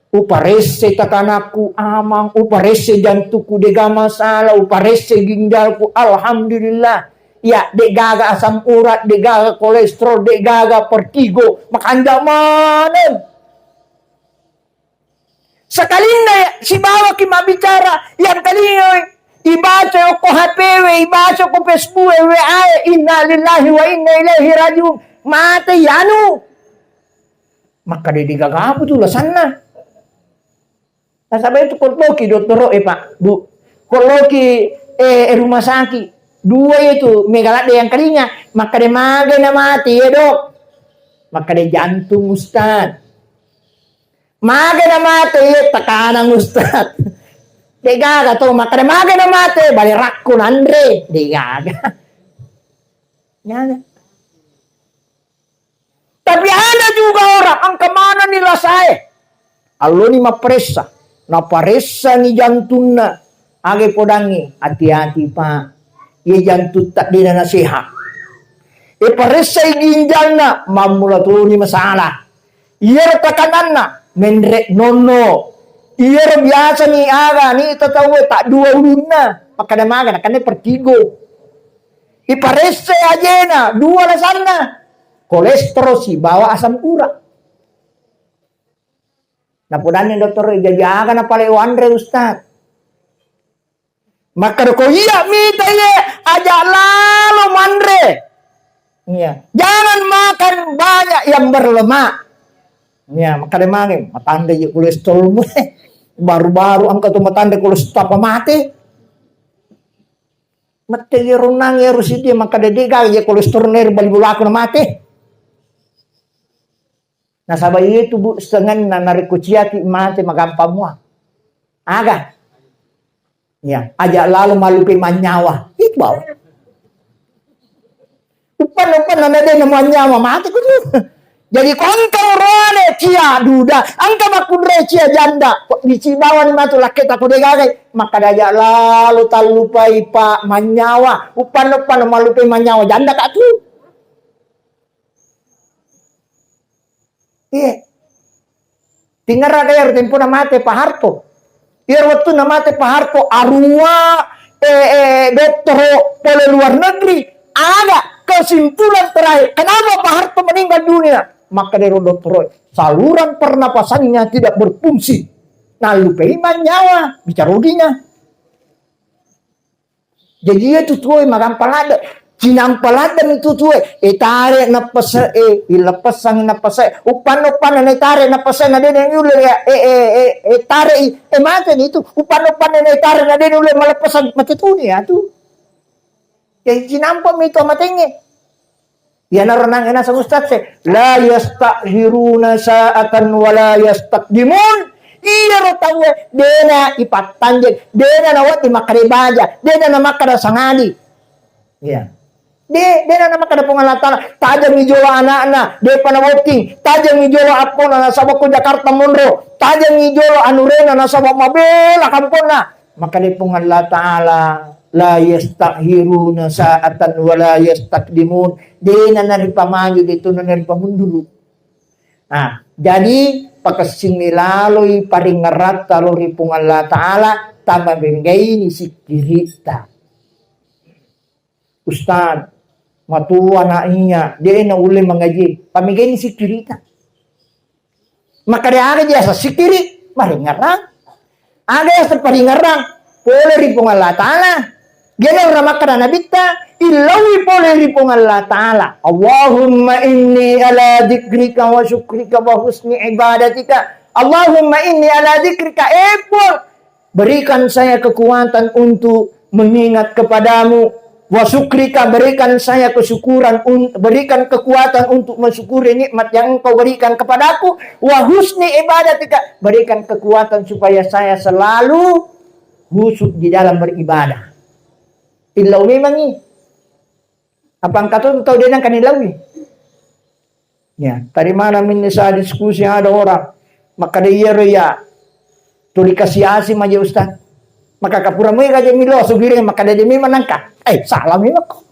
Uparesse takanakku amang, uparesse jantukku de' gaga masalah, uparesse ginjalku, alhamdulillah. Ya, de' gaga asam urat, de' gaga kolesterol, de' gaga vertigo, makanja maneng. Sekalinna sibawaki mabbicara, yang telinga ibaca ko H P we, ibaca ko Facebook we, W A e, "Innalillahi wa inna ilaihi rajiun." Mate yanu. Makkeda de' gaga apa tu lasanna. Nasaba itu ko loki dottoro e, Pak, Bu. Ko loki, eh, rumah sakit. Dua itu mega ladde yang telinga. Makkeda mage na mate ye, Dok. Makkeda jantung, Ustaz. Mage na mate, iye, tekanang, Ustaz. De' gaga to makkeda mage na mate, bale rakko nanre. De' gaga. Nyaga. Tapi ada juga orang engka manenni lasae. Alloni mapparessa. Naparessani jantunna. Aga podangngi, hati-hati, Pak. Iye jantung taddena nasehat. E paressai ginjalna, mammula toni masalah. Iyaro tekananna, menre' nonno. Iyaro biasani aga ni tau taue taddua ulunna. Makkeda mage nakenna vertigo. Iparessai ajena, dua lasanna. Kolesterol sibawa asam urat. Napodanni dottoro, "Jaji aga napale uanre, Ustaz?" Makkeda, "Ko iya mita iye, aja' lalo manre. Iya. Jangan makan banyak yang berlemak." Iya, makkeda mage, "Matande je kolesterolmu." Baru-baru engka tu matande kolesterol apa mate. Mette iyaro onnang iyaro siddi makkeda, "De' gaga je kolesterol ero bali bolaku na mate." Nasaba iyetu, Bu, sengenna narekko ciaki mate magampang mua. Aga? Ya, aja' lalo mallupai mannyawa. Itu bawa. Uppanna-uppanna na de' na mannyawa mate kutu. Jadi ko engka oroane cia duda, engka makkunrai cia janda, ko bicibawani matu lakketa ko de' gagai, makkeda aja' lalo tallupai pa mannyawa. Uppanna-uppanna mallupai mannyawa janda ka tu. Iya. Tinggal ada yang tempo na mate Pak Harto. Iya, waktu na mate Pak Harto, arua, eh, eh, dottoro pole luar negeri. Ada kesimpulan terakhir. Kenapa Pak Harto meninggal dunia? Maka dari dottoro, saluran pernapasannya tidak berfungsi. Nallupai manyawa, bicara uginya. Jadi iya tu tuoe magampa ladde. Cinampa ladde mi tu tuoe. E tare nappese e, ileppessang nappese. Uppanna-uppanna na tare nappese na dene ulle ya, e, e, e, e tare i, e mate ni tu. Uppanna-uppanna na tare na dene ulle maleppesang mate tu ni ya tu. Jadi cinampa mi tu amatengnge. Iyanaro nangnge naseng ustaz e, "La yastakhiruna sa'atan wa la yastaqdimun." Iyaro tauwe dena ipattanjeng, dena nawedding makkeda baja, dena namakkeda sangadi. Iya. De, dena namakkeda Puang Allah Taala, tajengngi jolo anakna, depa nabotting, tajengngi jolo appona nasaba ko Jakarta monro, tajengngi jolo anurena nasaba mabela kamponna. Makkeda Puang Allah Taala, "La yastakhiruna sa'atan wa la yastaqdimun." Dena naripamaju, de tu naripamundulu. Nah, jadi pakessingngi laloi paringeratta lao ri Puang Allah Taala, tamamenggaini sikkiritta. Ustaz, matoa na iya, de naulle mangaji, pamegani sikkirita. Makkeda aga jasa sikkiri, maringerang. Aga jasa paringerang, pole ri Puang Allah Taala. Gena ora makkeda nabitta, illaui pole ri Puang Allah Taala. Allahumma inni ala dzikrika wa syukrika wa husni ibadatika. Allahumma inni ala dzikrika, eh Puang, berikan saya kekuatan untuk mengingat kepadamu. Wa syukrika, berikan saya kesyukuran un-, berikan kekuatan untuk mensyukuri nikmat yang Engkau berikan kepadaku. Wa husni ibadatika, berikan kekuatan supaya saya selalu khusyuk di dalam beribadah. Illau memangngi. Apa engka to tau de nengka nilaui? Ya, tadi malam ini saya diskusi, ada orang makkeda, "Iyaro ya, tuli kasi-asi maja Ustaz." Maka kapura moi kaje milo asugireng, makkeda de memang nangka. Eh, salah memang ko.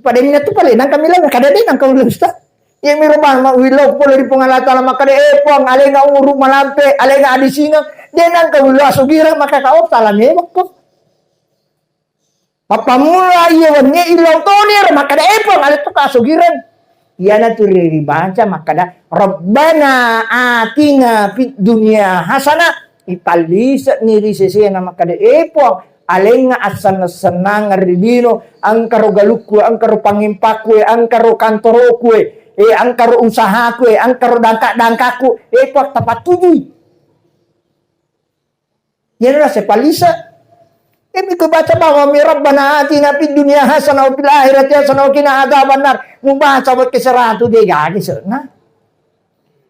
Pada mina tu pale nangka milo, kada de nangka milo Ustaz. Ya miro bang, ma-, wilo pole ri Puang Allah Taala makkeda, "Eh Puang, alenga umuru malampe, alenga adisingeng, de nangka milo asugireng," maka kau salah memang ko. Mappammula iya wennie illau toni ero makkeda, "Eh Puang, ale to kasugireng." Iyanatu ri-, ribaca makkeda, "Rabbana atina fid dunya hasanah." Ipallise'ni ri sesena makkeda, "Eh Puang, alengnga assenna-sennangeng ri lino, engkaro galukku, engkaro pangempakku, engkaro kantoroku, eh, engkaro usahaku, engkaro dangka-dangkakku, eh Puang, tapattujui." Iyana naseng pallise. Emi ku baca bawang mi, "Rabbana atina fid dunya hasanah wa fil akhirati hasanah wa qina adzabannar." Mubaca wekke seratu de gaga senna.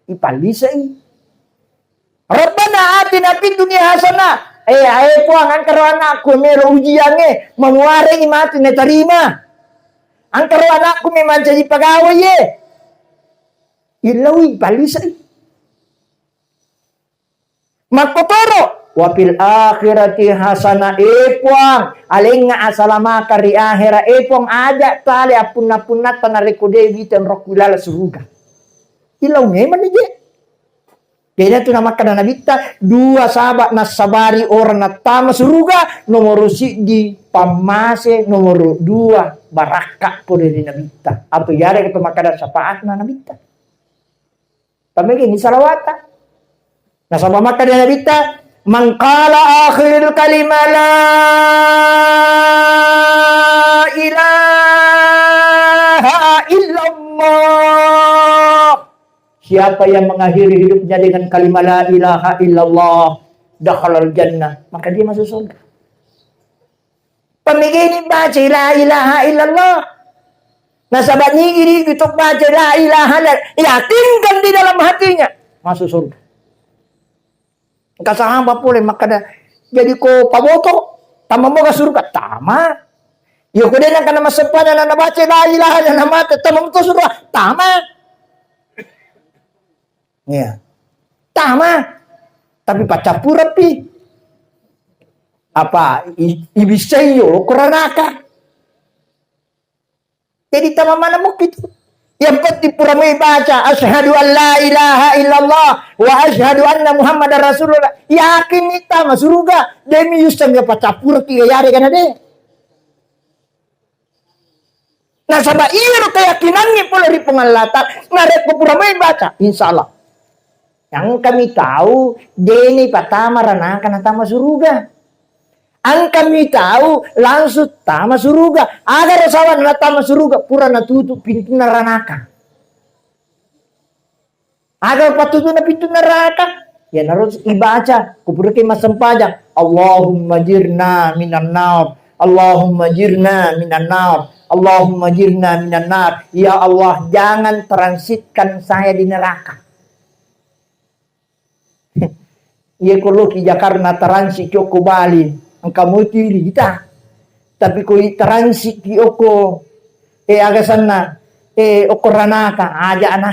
Ipallisei. "Rabbana atina fid dunya hasanah." Eh, ae Puang, engkaro anakku melo ujiangnge, mamuarei mati natarima. Engkaro anakku me mancaji pegawai ye. Illaui, pallisei. Makkotoro, "Wa fil akhirati hasanah," eh Puang, alengnga asalamakang ri ahera, eh Puang, aja tale appunna-punnatta narekko de wita onrokku ilala suruga. Illau memang ni je. Jadi itu namakkeda nabitta, dua sabab nassabari orang nattama suruga, nomoro siddi pammase, nomoro dua barakka pole ri nabitta. Apa iyarega to makkeda syafaatna nabitta. Tapi gini salawata. Nasaba makkeda nabitta, "Man qala akhiril kalima la ilaha illallah." Siapa yang mengakhiri hidupnya dengan kalimat la ilaha illallah, dakhalal jannah, maka dia masuk surga. Pamegeni baca la ilaha illallah. Nasaba nigi-nigi to baca la ilaha illallah, yakinkan di dalam hatinya, masuk surga. Engka sahabat pole makkeda, "Jadi ko paboto, tama moga surga?" Tama. Iya ko de nengka namaseppana na nabaca la ilaha illallah namate, tama moto surga? Tama. Iya. Tama. Tapi paccappureppi. Apa i-, ibissai yolo ko ranaka. Jadi tama mana mukki tu. Yang penting pura mai baca, "Asyhadu an la ilaha illallah wa asyhadu anna Muhammadar Rasulullah." Yakin ni tama suruga, demi yusang ya pacappuraki ya de kana de. Nasaba iyaro keyakinangnge pole ri Puang Allah Ta'ala, narekko pura mai baca, insya Allah. Yang kami tahu, deni patama ranaka natama suruga. Engkami tau langsung tama suruga. Agaro sawanna tama suruga, pura natutu pintunna ranaka. Aga pattutuna pintunna ranaka? Iyanaro ibaca, kupuraki massempajang, "Allahumma jirna minan nar, Allahumma jirna minan nar, Allahumma jirna minan nar." Ya Allah, jangan transitkan saya di neraka. Iya ko loki Jakarta, transit ki okko Bali, engka moti rita. Tapi ko transit ki okko, eh, aga senna, eh, okko ranaka, aja ana.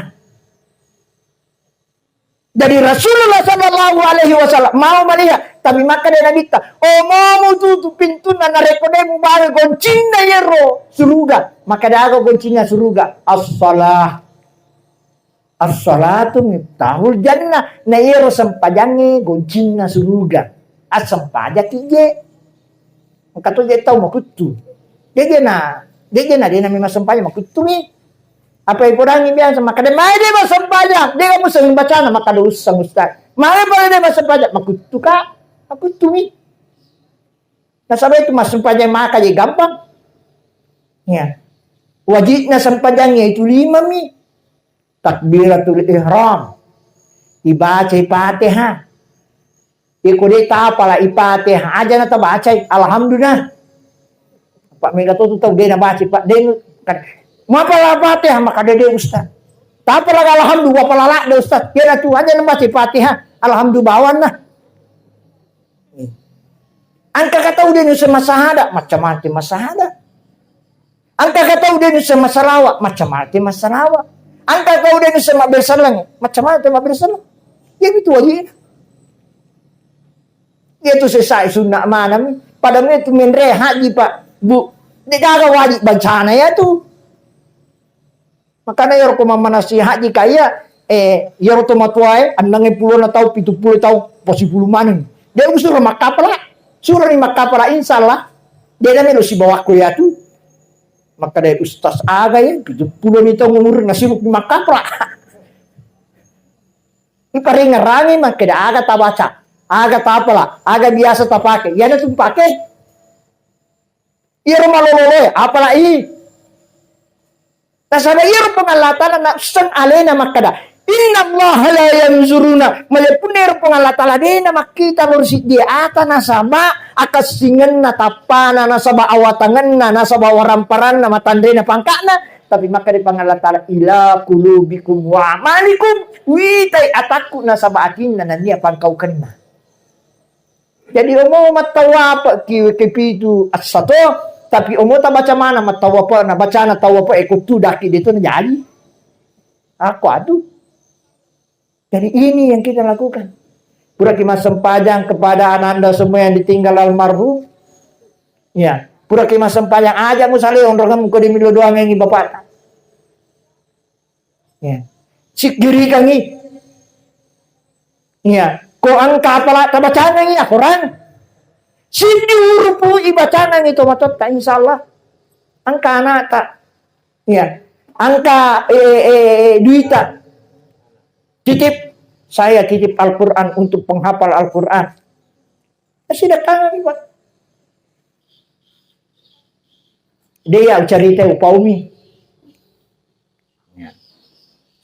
Jadi Rasulullah sallallahu alaihi wasallam mau malihat, tapi makkeda Nabitta, "Omomu tutu pintunna, narekko de mubawa goncinna yero suruga." Makkeda aga goncinna suruga? As-salah. As-salatu miftahul jannah. Na iyaro sempajangnge goncinna suruga. Assempajakki je. Engka to je tau makuttu. Deje na, deje na, de nami massempajang makuttu mi. Apa ipodangi biasa, makkeda, "Mai de massempajang, de kamu sering bacana," makkeda, "Usseng, Ustaz." "Mai pale de massempajang," makuttu ka, makuttu mi. Nasaba itu massempajang maka je gampang. Ya. Wajibna sempajang yaitu lima mi. Takbiratul ihram. Ibacai Fatihah. Iko de tapala i Fatihah aja na tabacai. Alhamdulillah. Pak mega to tu tau de na baca, Pak, de kan. Mapala Fatihah maka de, de Ustaz. Tapala alhamdulillah, pala la de Ustaz. Ya tu aja na baca Fatihah. Alhamdulillah bawanna. Engka ka tau de nuse massahada, macca-macca massahada. Engka ka tau de nuse massalawa, macca-macca massalawa. Engka tau de nuse mabberselleng, macca-macca mabberselleng. Iya itu wajib. Iya tu sesai sunna manami. Pada me tu menre haji, Pak, Bu. De gaga wajib bancana ya tu. Makana iyaro ko mammanasi haji kaya, eh, iyaro to matoae, enneng pulona tau, pitu pulo tau, posipulu maneng. De usuro makkapala, suroni makkapala, insya Allah. De na melo sibawakko yatu. Makkeda ustaz aga ya, pitu pulo ni tau umur nasibuk makkapala. Iparingerangi makkeda aga tabaca, aga tapala, aga biasa tapake. Iyana tu pake. Iyaro malololoe, apalai. Nasaba iyaro Puang Allah Ta'ala nasseng alena makkeda, "Innallaha la yanzuruna." Malepunna iyaro Puang Allah Ta'ala de na makkita lao ri siddi ata nasaba akessingenna tappana, nasaba awatangenna, nasaba waramparanna, matanrena pangka'na. Tapi makkeda Puang Allah Ta'ala, "Ila qulubikum wa amalikum." Witai atakku nasaba atinna nennia pangkaukenna. Jadi omo mattawape ki, ke pitu assato, tapi omo tabaca mana mattawape na bacana tawape e kuttu daki de to najaji. Aku adu. Jadi ini yang kita lakukan. Puraki massempajang kepada ananda semua yang ditinggal almarhum. Ya, puraki massempajang aja musale onrongem ko dimilo doangengi bapakta. Ya. Sikkirikangngi. Ya. Ko engka apala tabacangengngi akorang. Siddi urupu ibacangengngi tomatoatta, insya Allah. Engka anakta. Ya. Engka, eh, eh, eh, duita. Titip. Saya titip Al-Quran untuk penghafal Al-Quran. Sidekkangengngi, Pak. De ya cerita upaumi. Ya.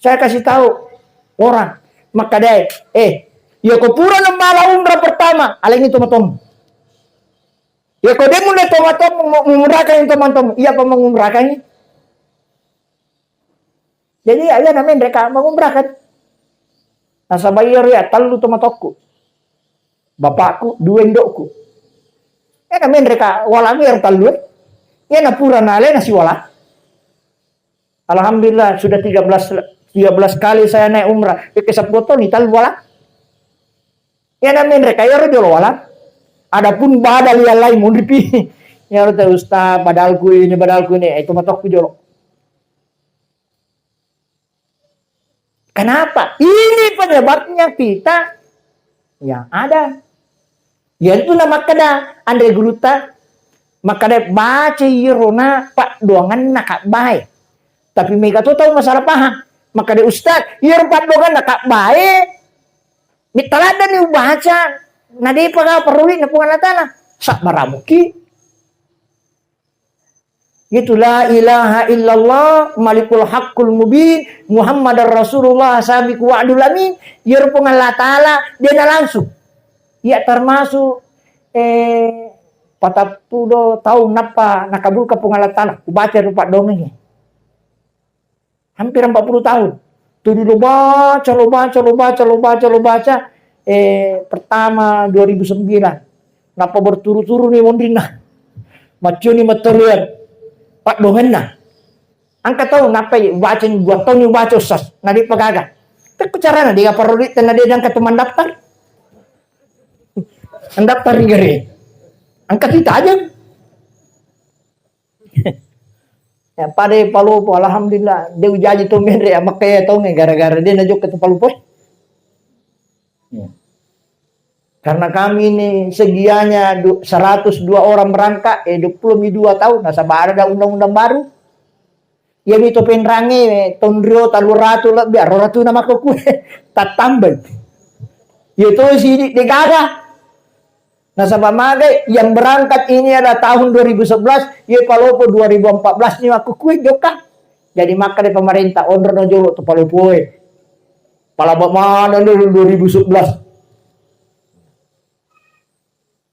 Saya kasih tahu orang, makkadai, eh, ya ko pura mala umrah pertama, alengi tomatom. Ya ko demu ne tomatom, mengumrahkan tomatom, iya apa mengumrahkan? Jadi, iya, iya, na menre ka mengumrahkan. Nasaba iyaro iya tellu tomatokku. Bapakku, dua indokku. Iya, na menre ka wala mi iyaro tellu, eh. Iya, na pura nalena siwala. Alhamdulillah, sudah tiga belas, tiga belas kali saya naik umrah. Iya, ke sepuluh tahun, ni tellu wala. Iya, na menre ka iyaro jolo wala. Adapun badal yang lain, munripi. Iyaro te ustaz, badalku ini, badalku ini. Eh, tomatokku jolo. Kenapa? Ini penyebabnya kita yang ada. Yaitu na makkeda anre gurutta, makkeda baca iyerona paddoanganna kabbae. Tapi mega to tau masalah paham. Makkeda ustaz, iyero paddoanganna kabbae, mittaladdani ubaca, na depa ga parolli na Puang Allah Ta'ala. Sabbaramuki. Itu la ilaha illallah malikul haqqul mubin Muhammadar Rasulullah sabiqu wa'dul amin. Iyaro Puang Allah Ta'ala de na langsung. Iya termasuk eh patappulo taung nappa nakabulka Puang Allah Ta'ala. Ubaca rupa dongeng. Hampir empat puluh tahun. Tuli lo baca, lo baca, lo baca, lo baca, lo baca. Eh, pertama dua ribu sembilan. Nappa berturut-turut ni monrinna. Maccioni matteruan. Pak dongenna. Angka tau nappa baca ni dua tahun ni baca ustaz. Nadi pagaga. Tekku carana dia parodi tena dia angka teman daftar. Mendaftar ni gare. Angka kita aja. Ya, pada palopo, alhamdulillah, de ujaji to menre ya, makanya to nge gara-gara de najokka to palopo. Ya. Karena kami ini segianya du- seratus dua orang berangkat, eh, dua puluh dua tahun, nasaba ada undang-undang baru. Iya mi to penrange, tonrio talu ratu lebbi, aro ratu nama kue, tattambeng. Iya to sidi de gaga. Nasaba magai yang berangkat ini adalah tahun dua ribu sebelas, ye palopo dua ribu empat belas ni aku kue jokka. Jadi maka dari pemerintah onro no jolo tu palopoe. Palaba mana ni dua ribu sebelas.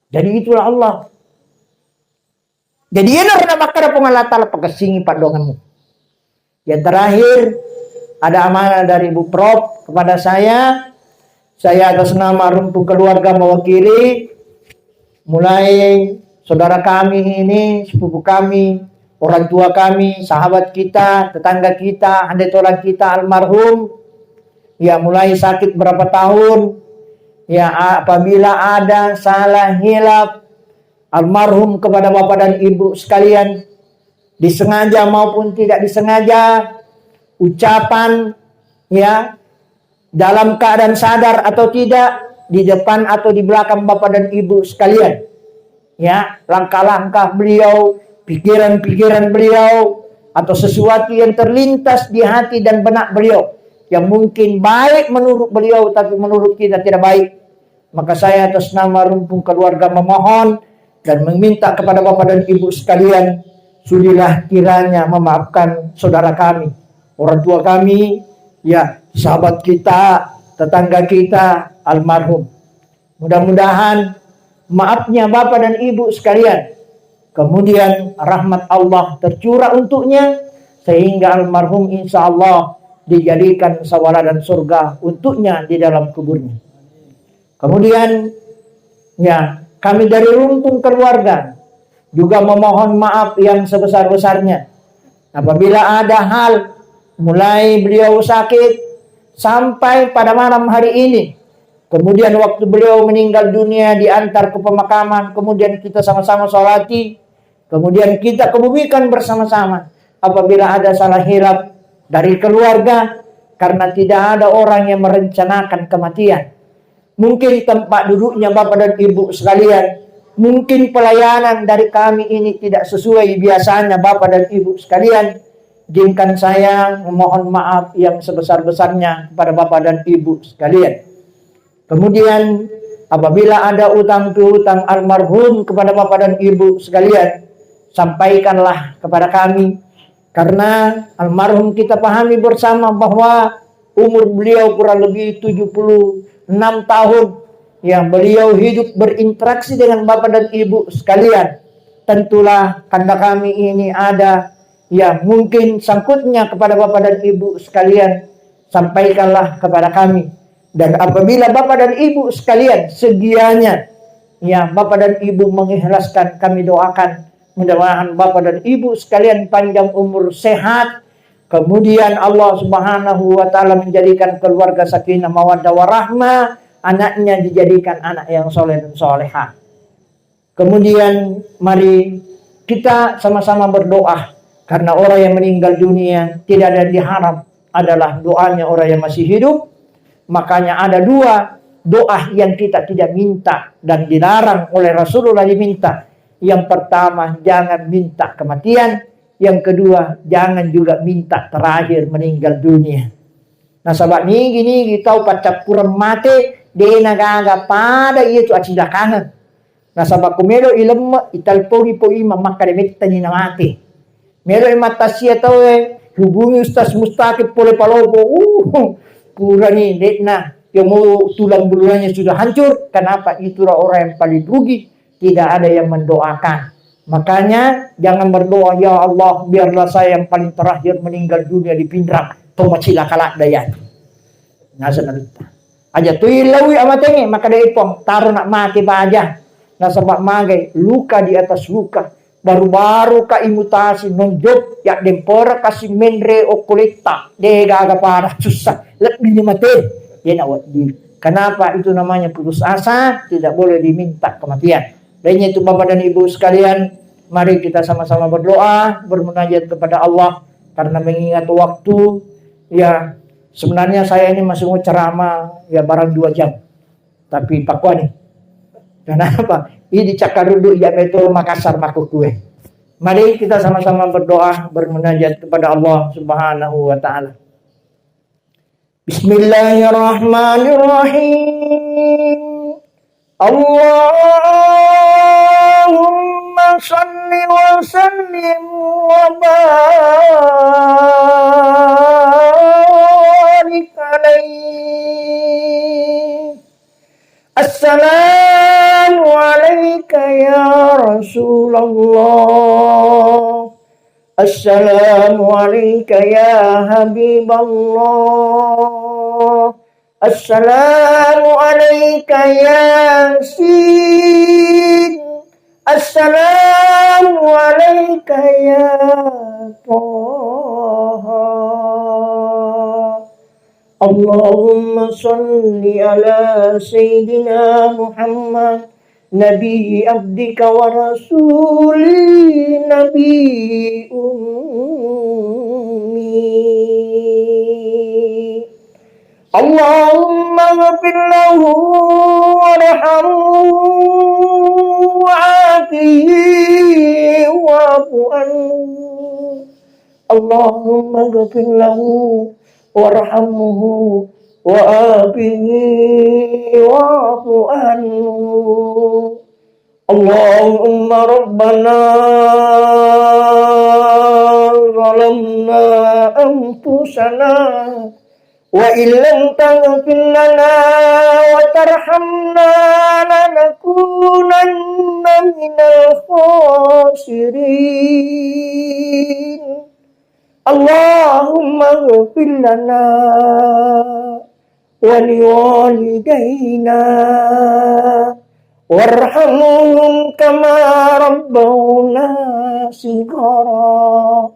Jadi itulah Allah. Jadi, iyanaro namakkeda Puang Allah Ta'ala, "Pakessingi paddoanganmu." Yang terakhir, ada amanah dari Bu Prof kepada saya. Saya atas nama Rumpung Keluarga mewakili, mulai saudara kami ini, sepupu kami, orang tua kami, sahabat kita, tetangga kita, ande tolang kita almarhum, ya mulai sakit berapa tahun, ya apabila ada salah hilaf, almarhum kepada Bapak dan Ibu sekalian, disengaja maupun tidak disengaja, ucapan, ya, dalam keadaan sadar atau tidak, di depan atau di belakang Bapak dan Ibu sekalian. Ya, langkah-langkah beliau, pikiran-pikiran beliau, atau sesuatu yang terlintas di hati dan benak beliau, yang mungkin baik menurut beliau, tapi menurut kita tidak baik. Maka saya atas nama Rumpung Keluarga memohon dan meminta kepada Bapak dan Ibu sekalian, sudilah kiranya memaafkan saudara kami, orang tua kami, ya, sahabat kita, tetangga kita, almarhum. Mudah-mudahan maafnya Bapak dan Ibu sekalian, kemudian rahmat Allah tercurah untuknya, sehingga almarhum insya Allah dijadikan sawala dan surga untuknya di dalam kuburnya. Kemudian, ya, kami dari Rumpung Keluarga juga memohon maaf yang sebesar-besarnya. Apabila ada hal, mulai beliau sakit sampai pada malam hari ini, kemudian waktu beliau meninggal dunia diantar ke pemakaman, kemudian kita sama-sama sholati, kemudian kita kebumikan bersama-sama. Apabila ada salah hilaf dari keluarga, karena tidak ada orang yang merencanakan kematian. Mungkin tempat duduknya Bapak dan Ibu sekalian, mungkin pelayanan dari kami ini tidak sesuai biasanya Bapak dan Ibu sekalian, izinkan saya memohon maaf yang sebesar-besarnya kepada Bapak dan Ibu sekalian. Kemudian, apabila ada utang piutang almarhum kepada Bapak dan Ibu sekalian, sampaikanlah kepada kami. Karena almarhum kita pahami bersama bahwa umur beliau kurang lebih tujuh puluh enam tahun. Ya, beliau hidup berinteraksi dengan Bapak dan Ibu sekalian. Tentulah karena kami ini ada, ya, mungkin sangkutnya kepada Bapak dan Ibu sekalian, sampaikanlah kepada kami. Dan apabila Bapak dan Ibu sekalian, segianya, ya, Bapak dan Ibu mengikhlaskan, kami doakan mudah-mudahan Bapak dan Ibu sekalian panjang umur, sehat, kemudian Allah Subhanahu wa Ta'ala menjadikan keluarga sakinah mawaddah warahmah, anaknya dijadikan anak yang soleh dan solehah. Kemudian mari kita sama-sama berdoa, karena orang yang meninggal dunia tidak ada yang diharap. adalah doanya orang yang masih hidup. Makanya ada dua doa yang kita tidak minta dan dilarang oleh Rasulullah diminta. Yang pertama, jangan minta kematian. Yang kedua, jangan juga minta terakhir meninggal dunia. Nasaba nigi-nigi tau paccappureng mate, de nagaga pada iya tu acilakangeng. Nasaba ko melo ilemme, italponi po imang makkada mettani namate. Melo i mattasia tau e, hubungi Ustaz Mustaqim pole palopo. Uh, purani de'na. Ya mau tulang belulangnya sudah hancur. Kenapa? Itulah orang yang paling rugi. Tidak ada yang mendoakan. Makanya jangan berdoa, "Ya Allah, biarlah saya yang paling terakhir meninggal dunia di Pinrang." Tomacilaka ladda ya. Naseng Nabitta. Aja tu ilaui amatenge, maka de pong, taro nak make baja. Nasaba magai, luka di atas luka. Baru-baru ka imutasi, nonjok, ya dempora kasi menre okkoletta. De gaga pada susah. Lebih ni mate. Dia nak wajib. Kenapa itu namanya putus asa? Tidak boleh diminta kematian. Lainnya itu Bapak dan Ibu sekalian, mari kita sama-sama berdoa, bermunajat kepada Allah karena mengingat waktu. Ya, sebenarnya saya ini masih mau ceramah ya barang dua jam, tapi pakuani. Kenapa? Ini cakkaruduk ya metode Makassar makukue. Mari kita sama-sama berdoa, bermunajat kepada Allah Subhanahu wa Ta'ala. Bismillahirrahmanirrahim. Allahumma salli wa sallim wa barik alaihi. Assalamu alaika ya Rasulullah. Assalamu alaika ya Habiballah. Assalamu alaika ya Yasin. Assalamu alaika ya Taha. Allahumma salli ala Sayyidina Muhammad, Nabi abdika wa rasuli, Nabi ummi. Allahumma ghafir lahu warhamhu wa'afihi wa'fu anhu. Allahumma ghafir lahu warhamhu wa'afihi wa'fu anhu. Allahumma rabbana zalamna anfusana wa illam taghfir lana wa tarhamna lanakunanna minal khasirin. Allahumma ghfir lana wa liwalidayna warhamhum kama rabbawna shighara.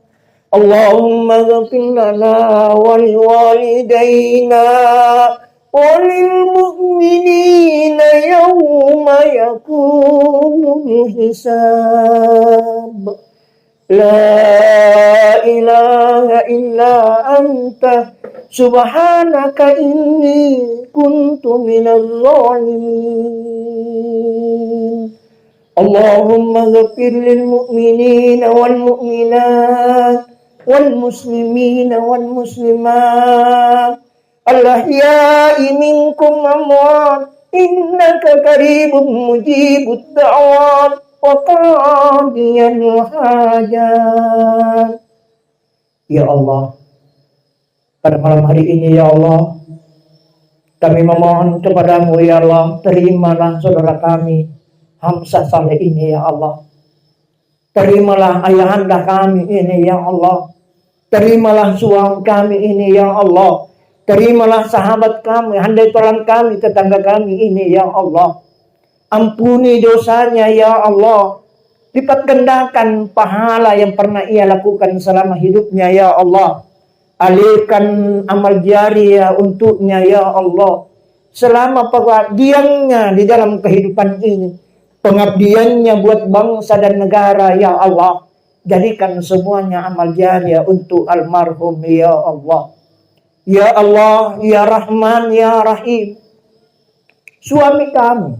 Allahumma ghfir lana wa liwalidayna wa lil mu'minina yawma yaqumul hisab. La ilaha illa anta subhanaka inni kuntu minaz zalimin. Allahumma ghafir lil mu'minina wal mu'minat wal muslimina wal muslimat al-ahya'i minkum wal amwat, innaka qaribun mujibud da'wat wa qadiyal hajat. Ya Allah, pada malam hari ini, ya Allah, kami memohon kepada-Mu, ya Allah, terimalah saudara kami, Hamzah Saleh ini, ya Allah. Terimalah ayahanda kami ini, ya Allah. Terimalah suami kami ini, ya Allah. Terimalah sahabat kami, handai tolan kami, tetangga kami ini, ya Allah. Ampuni dosanya, ya Allah. Lipat gandakan pahala yang pernah ia lakukan selama hidupnya, ya Allah. Alirkan amal jariah untuknya, ya Allah. Selama pengabdiannya di dalam kehidupan ini, pengabdiannya buat bangsa dan negara, ya Allah. Jadikan semuanya amal jariah untuk almarhum, ya Allah. Ya Allah, ya Rahman, ya Rahim. Suami kami,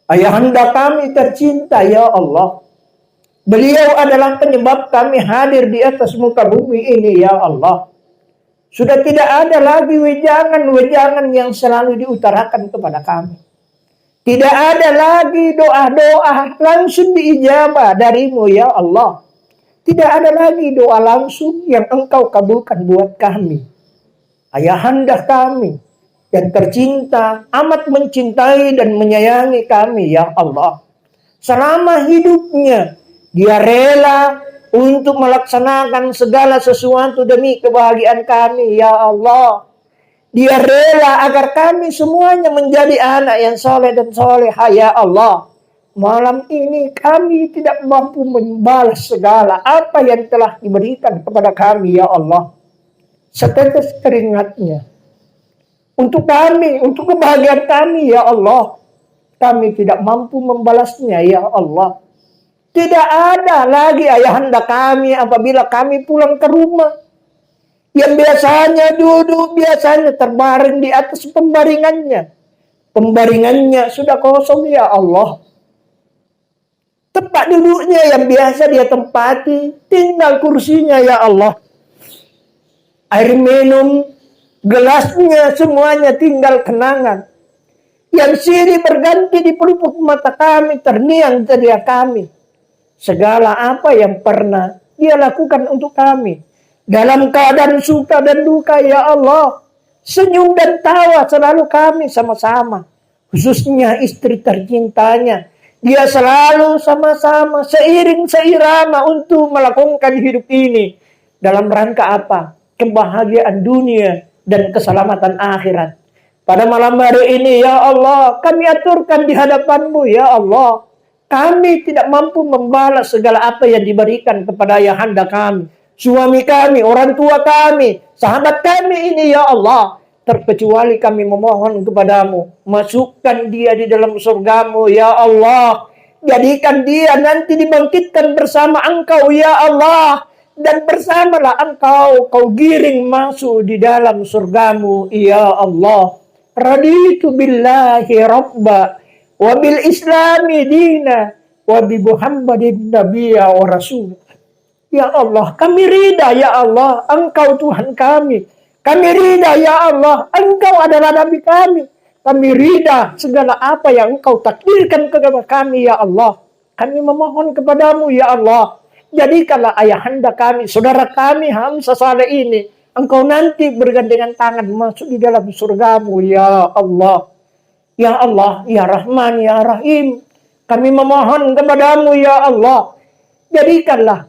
ayahanda kami tercinta, ya Allah. Beliau adalah penyebab kami hadir di atas muka bumi ini, ya Allah. Sudah tidak ada lagi wejangan-wejangan yang selalu diutarakan kepada kami. Tidak ada lagi doa-doa langsung diijabah darimu, ya Allah. Tidak ada lagi doa langsung yang Engkau kabulkan buat kami. Ayahanda kami yang tercinta, amat mencintai dan menyayangi kami, ya Allah. Selama hidupnya, dia rela untuk melaksanakan segala sesuatu demi kebahagiaan kami, ya Allah. Dia rela agar kami semuanya menjadi anak yang soleh dan solehah, ya Allah. Malam ini kami tidak mampu membalas segala apa yang telah diberikan kepada kami, ya Allah. Setetes keringatnya untuk kami, untuk kebahagiaan kami, ya Allah. Kami tidak mampu membalasnya, ya Allah. Tidak ada lagi ayahanda kami apabila kami pulang ke rumah. Yang biasanya duduk, biasanya terbaring di atas pembaringannya. Pembaringannya sudah kosong, ya Allah. Tempat duduknya yang biasa dia tempati, tinggal kursinya, ya Allah. Air minum, gelasnya, semuanya tinggal kenangan. Yang sirih berganti di pelupuk mata kami, terniang telinga kami. Segala apa yang pernah dia lakukan untuk kami, dalam keadaan suka dan duka, ya Allah, senyum dan tawa selalu kami sama-sama. Khususnya istri tercintanya, dia selalu sama-sama seiring seirama untuk melakukan hidup ini. Dalam rangka apa? Kebahagiaan dunia dan keselamatan akhirat. Pada malam hari ini, ya Allah, kami aturkan di hadapan-Mu, ya Allah. Kami tidak mampu membalas segala apa yang diberikan kepada ayahanda kami, suami kami, orang tua kami, sahabat kami ini, ya Allah. Terkecuali kami memohon kepada-Mu, masukkan dia di dalam surga-Mu, ya Allah. Jadikan dia nanti dibangkitkan bersama Engkau, ya Allah. Dan bersamalah Engkau, Kau giring masuk di dalam surga-Mu, ya Allah. Raditu billahi rabba, wa bil islami dina, wa bi Muhammadin nabiyya wa rasul. Ya Allah, kami rida, ya Allah, Engkau Tuhan kami. Kami rida, ya Allah, Engkau adalah Nabi kami. Kami rida segala apa yang Engkau takdirkan kepada kami, ya Allah. Kami memohon kepada-Mu, ya Allah. Jadikanlah ayahanda kami, saudara kami, Hamzah Saleh ini, Engkau nanti bergandengan tangan masuk di dalam surga-Mu, ya Allah. Ya Allah, ya Rahman, ya Rahim, kami memohon kepada-Mu, ya Allah. Jadikanlah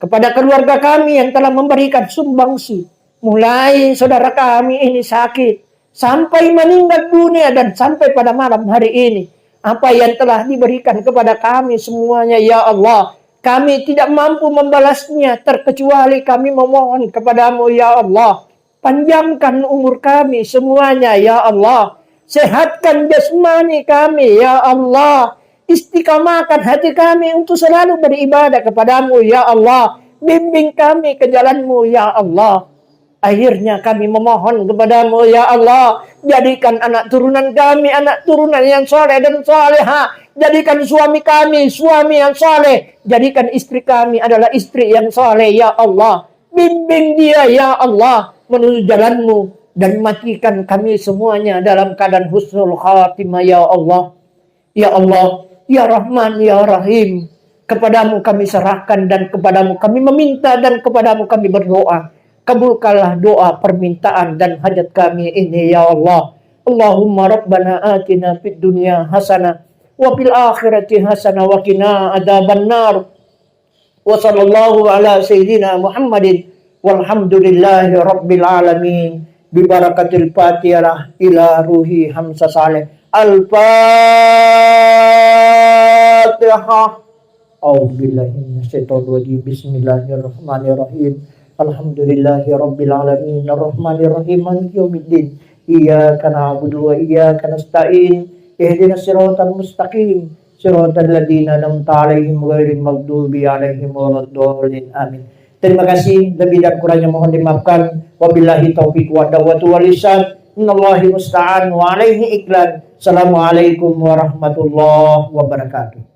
kepada keluarga kami yang telah memberikan sumbangsi, mulai saudara kami ini sakit, sampai meninggal dunia dan sampai pada malam hari ini, apa yang telah diberikan kepada kami semuanya, ya Allah, kami tidak mampu membalasnya, terkecuali kami memohon kepada-Mu, ya Allah. Panjangkan umur kami semuanya, ya Allah. Sehatkan jasmani kami, ya Allah. Istiqamahkan hati kami untuk selalu beribadah kepada-Mu, ya Allah. Bimbing kami ke jalan-Mu, ya Allah. Akhirnya kami memohon kepada-Mu, ya Allah. Jadikan anak turunan kami anak turunan yang soleh dan soleha. Jadikan suami kami suami yang soleh. Jadikan istri kami adalah istri yang soleh, ya Allah. Bimbing dia, ya Allah, menuju jalan-Mu dan matikan kami semuanya dalam keadaan husnul khatimah, ya Allah. Ya Allah, ya Rahman, ya Rahim, kepada-Mu kami serahkan dan kepada-Mu kami meminta dan kepada-Mu kami berdoa. Kabulkanlah doa, permintaan, dan hajat kami ini, ya Allah. Allahumma rabbana atina fid dunya hasanah wa fil akhirati hasanah wa qina adzabannar. Wa sallallahu ala sayyidina Muhammadin walhamdulillahi rabbil alamin. Bi barakatil Fatihah ila ruhi Hamzah Saleh. Al-Fatihah. A'udzubillahi minasyaitonir rajim. Bismillahirrahmanirrahim. Alhamdulillahi rabbil alamin. Arrahmanirrahim. Maliki yaumiddin. Iyyaka na'budu wa iyyaka nasta'in. Ihdinas siratal mustaqim. Siratal ladzina an'amta 'alaihim ghairil maghdubi 'alaihim waladdallin. Amin. Terima kasih, lebih dan kurangnya mohon dimaafkan. Wabillahi taufiq wa dawatu wal irsyad. Innallahi musta'an wa alaihi iklan. Assalamualaikum warahmatullahi wabarakatuh.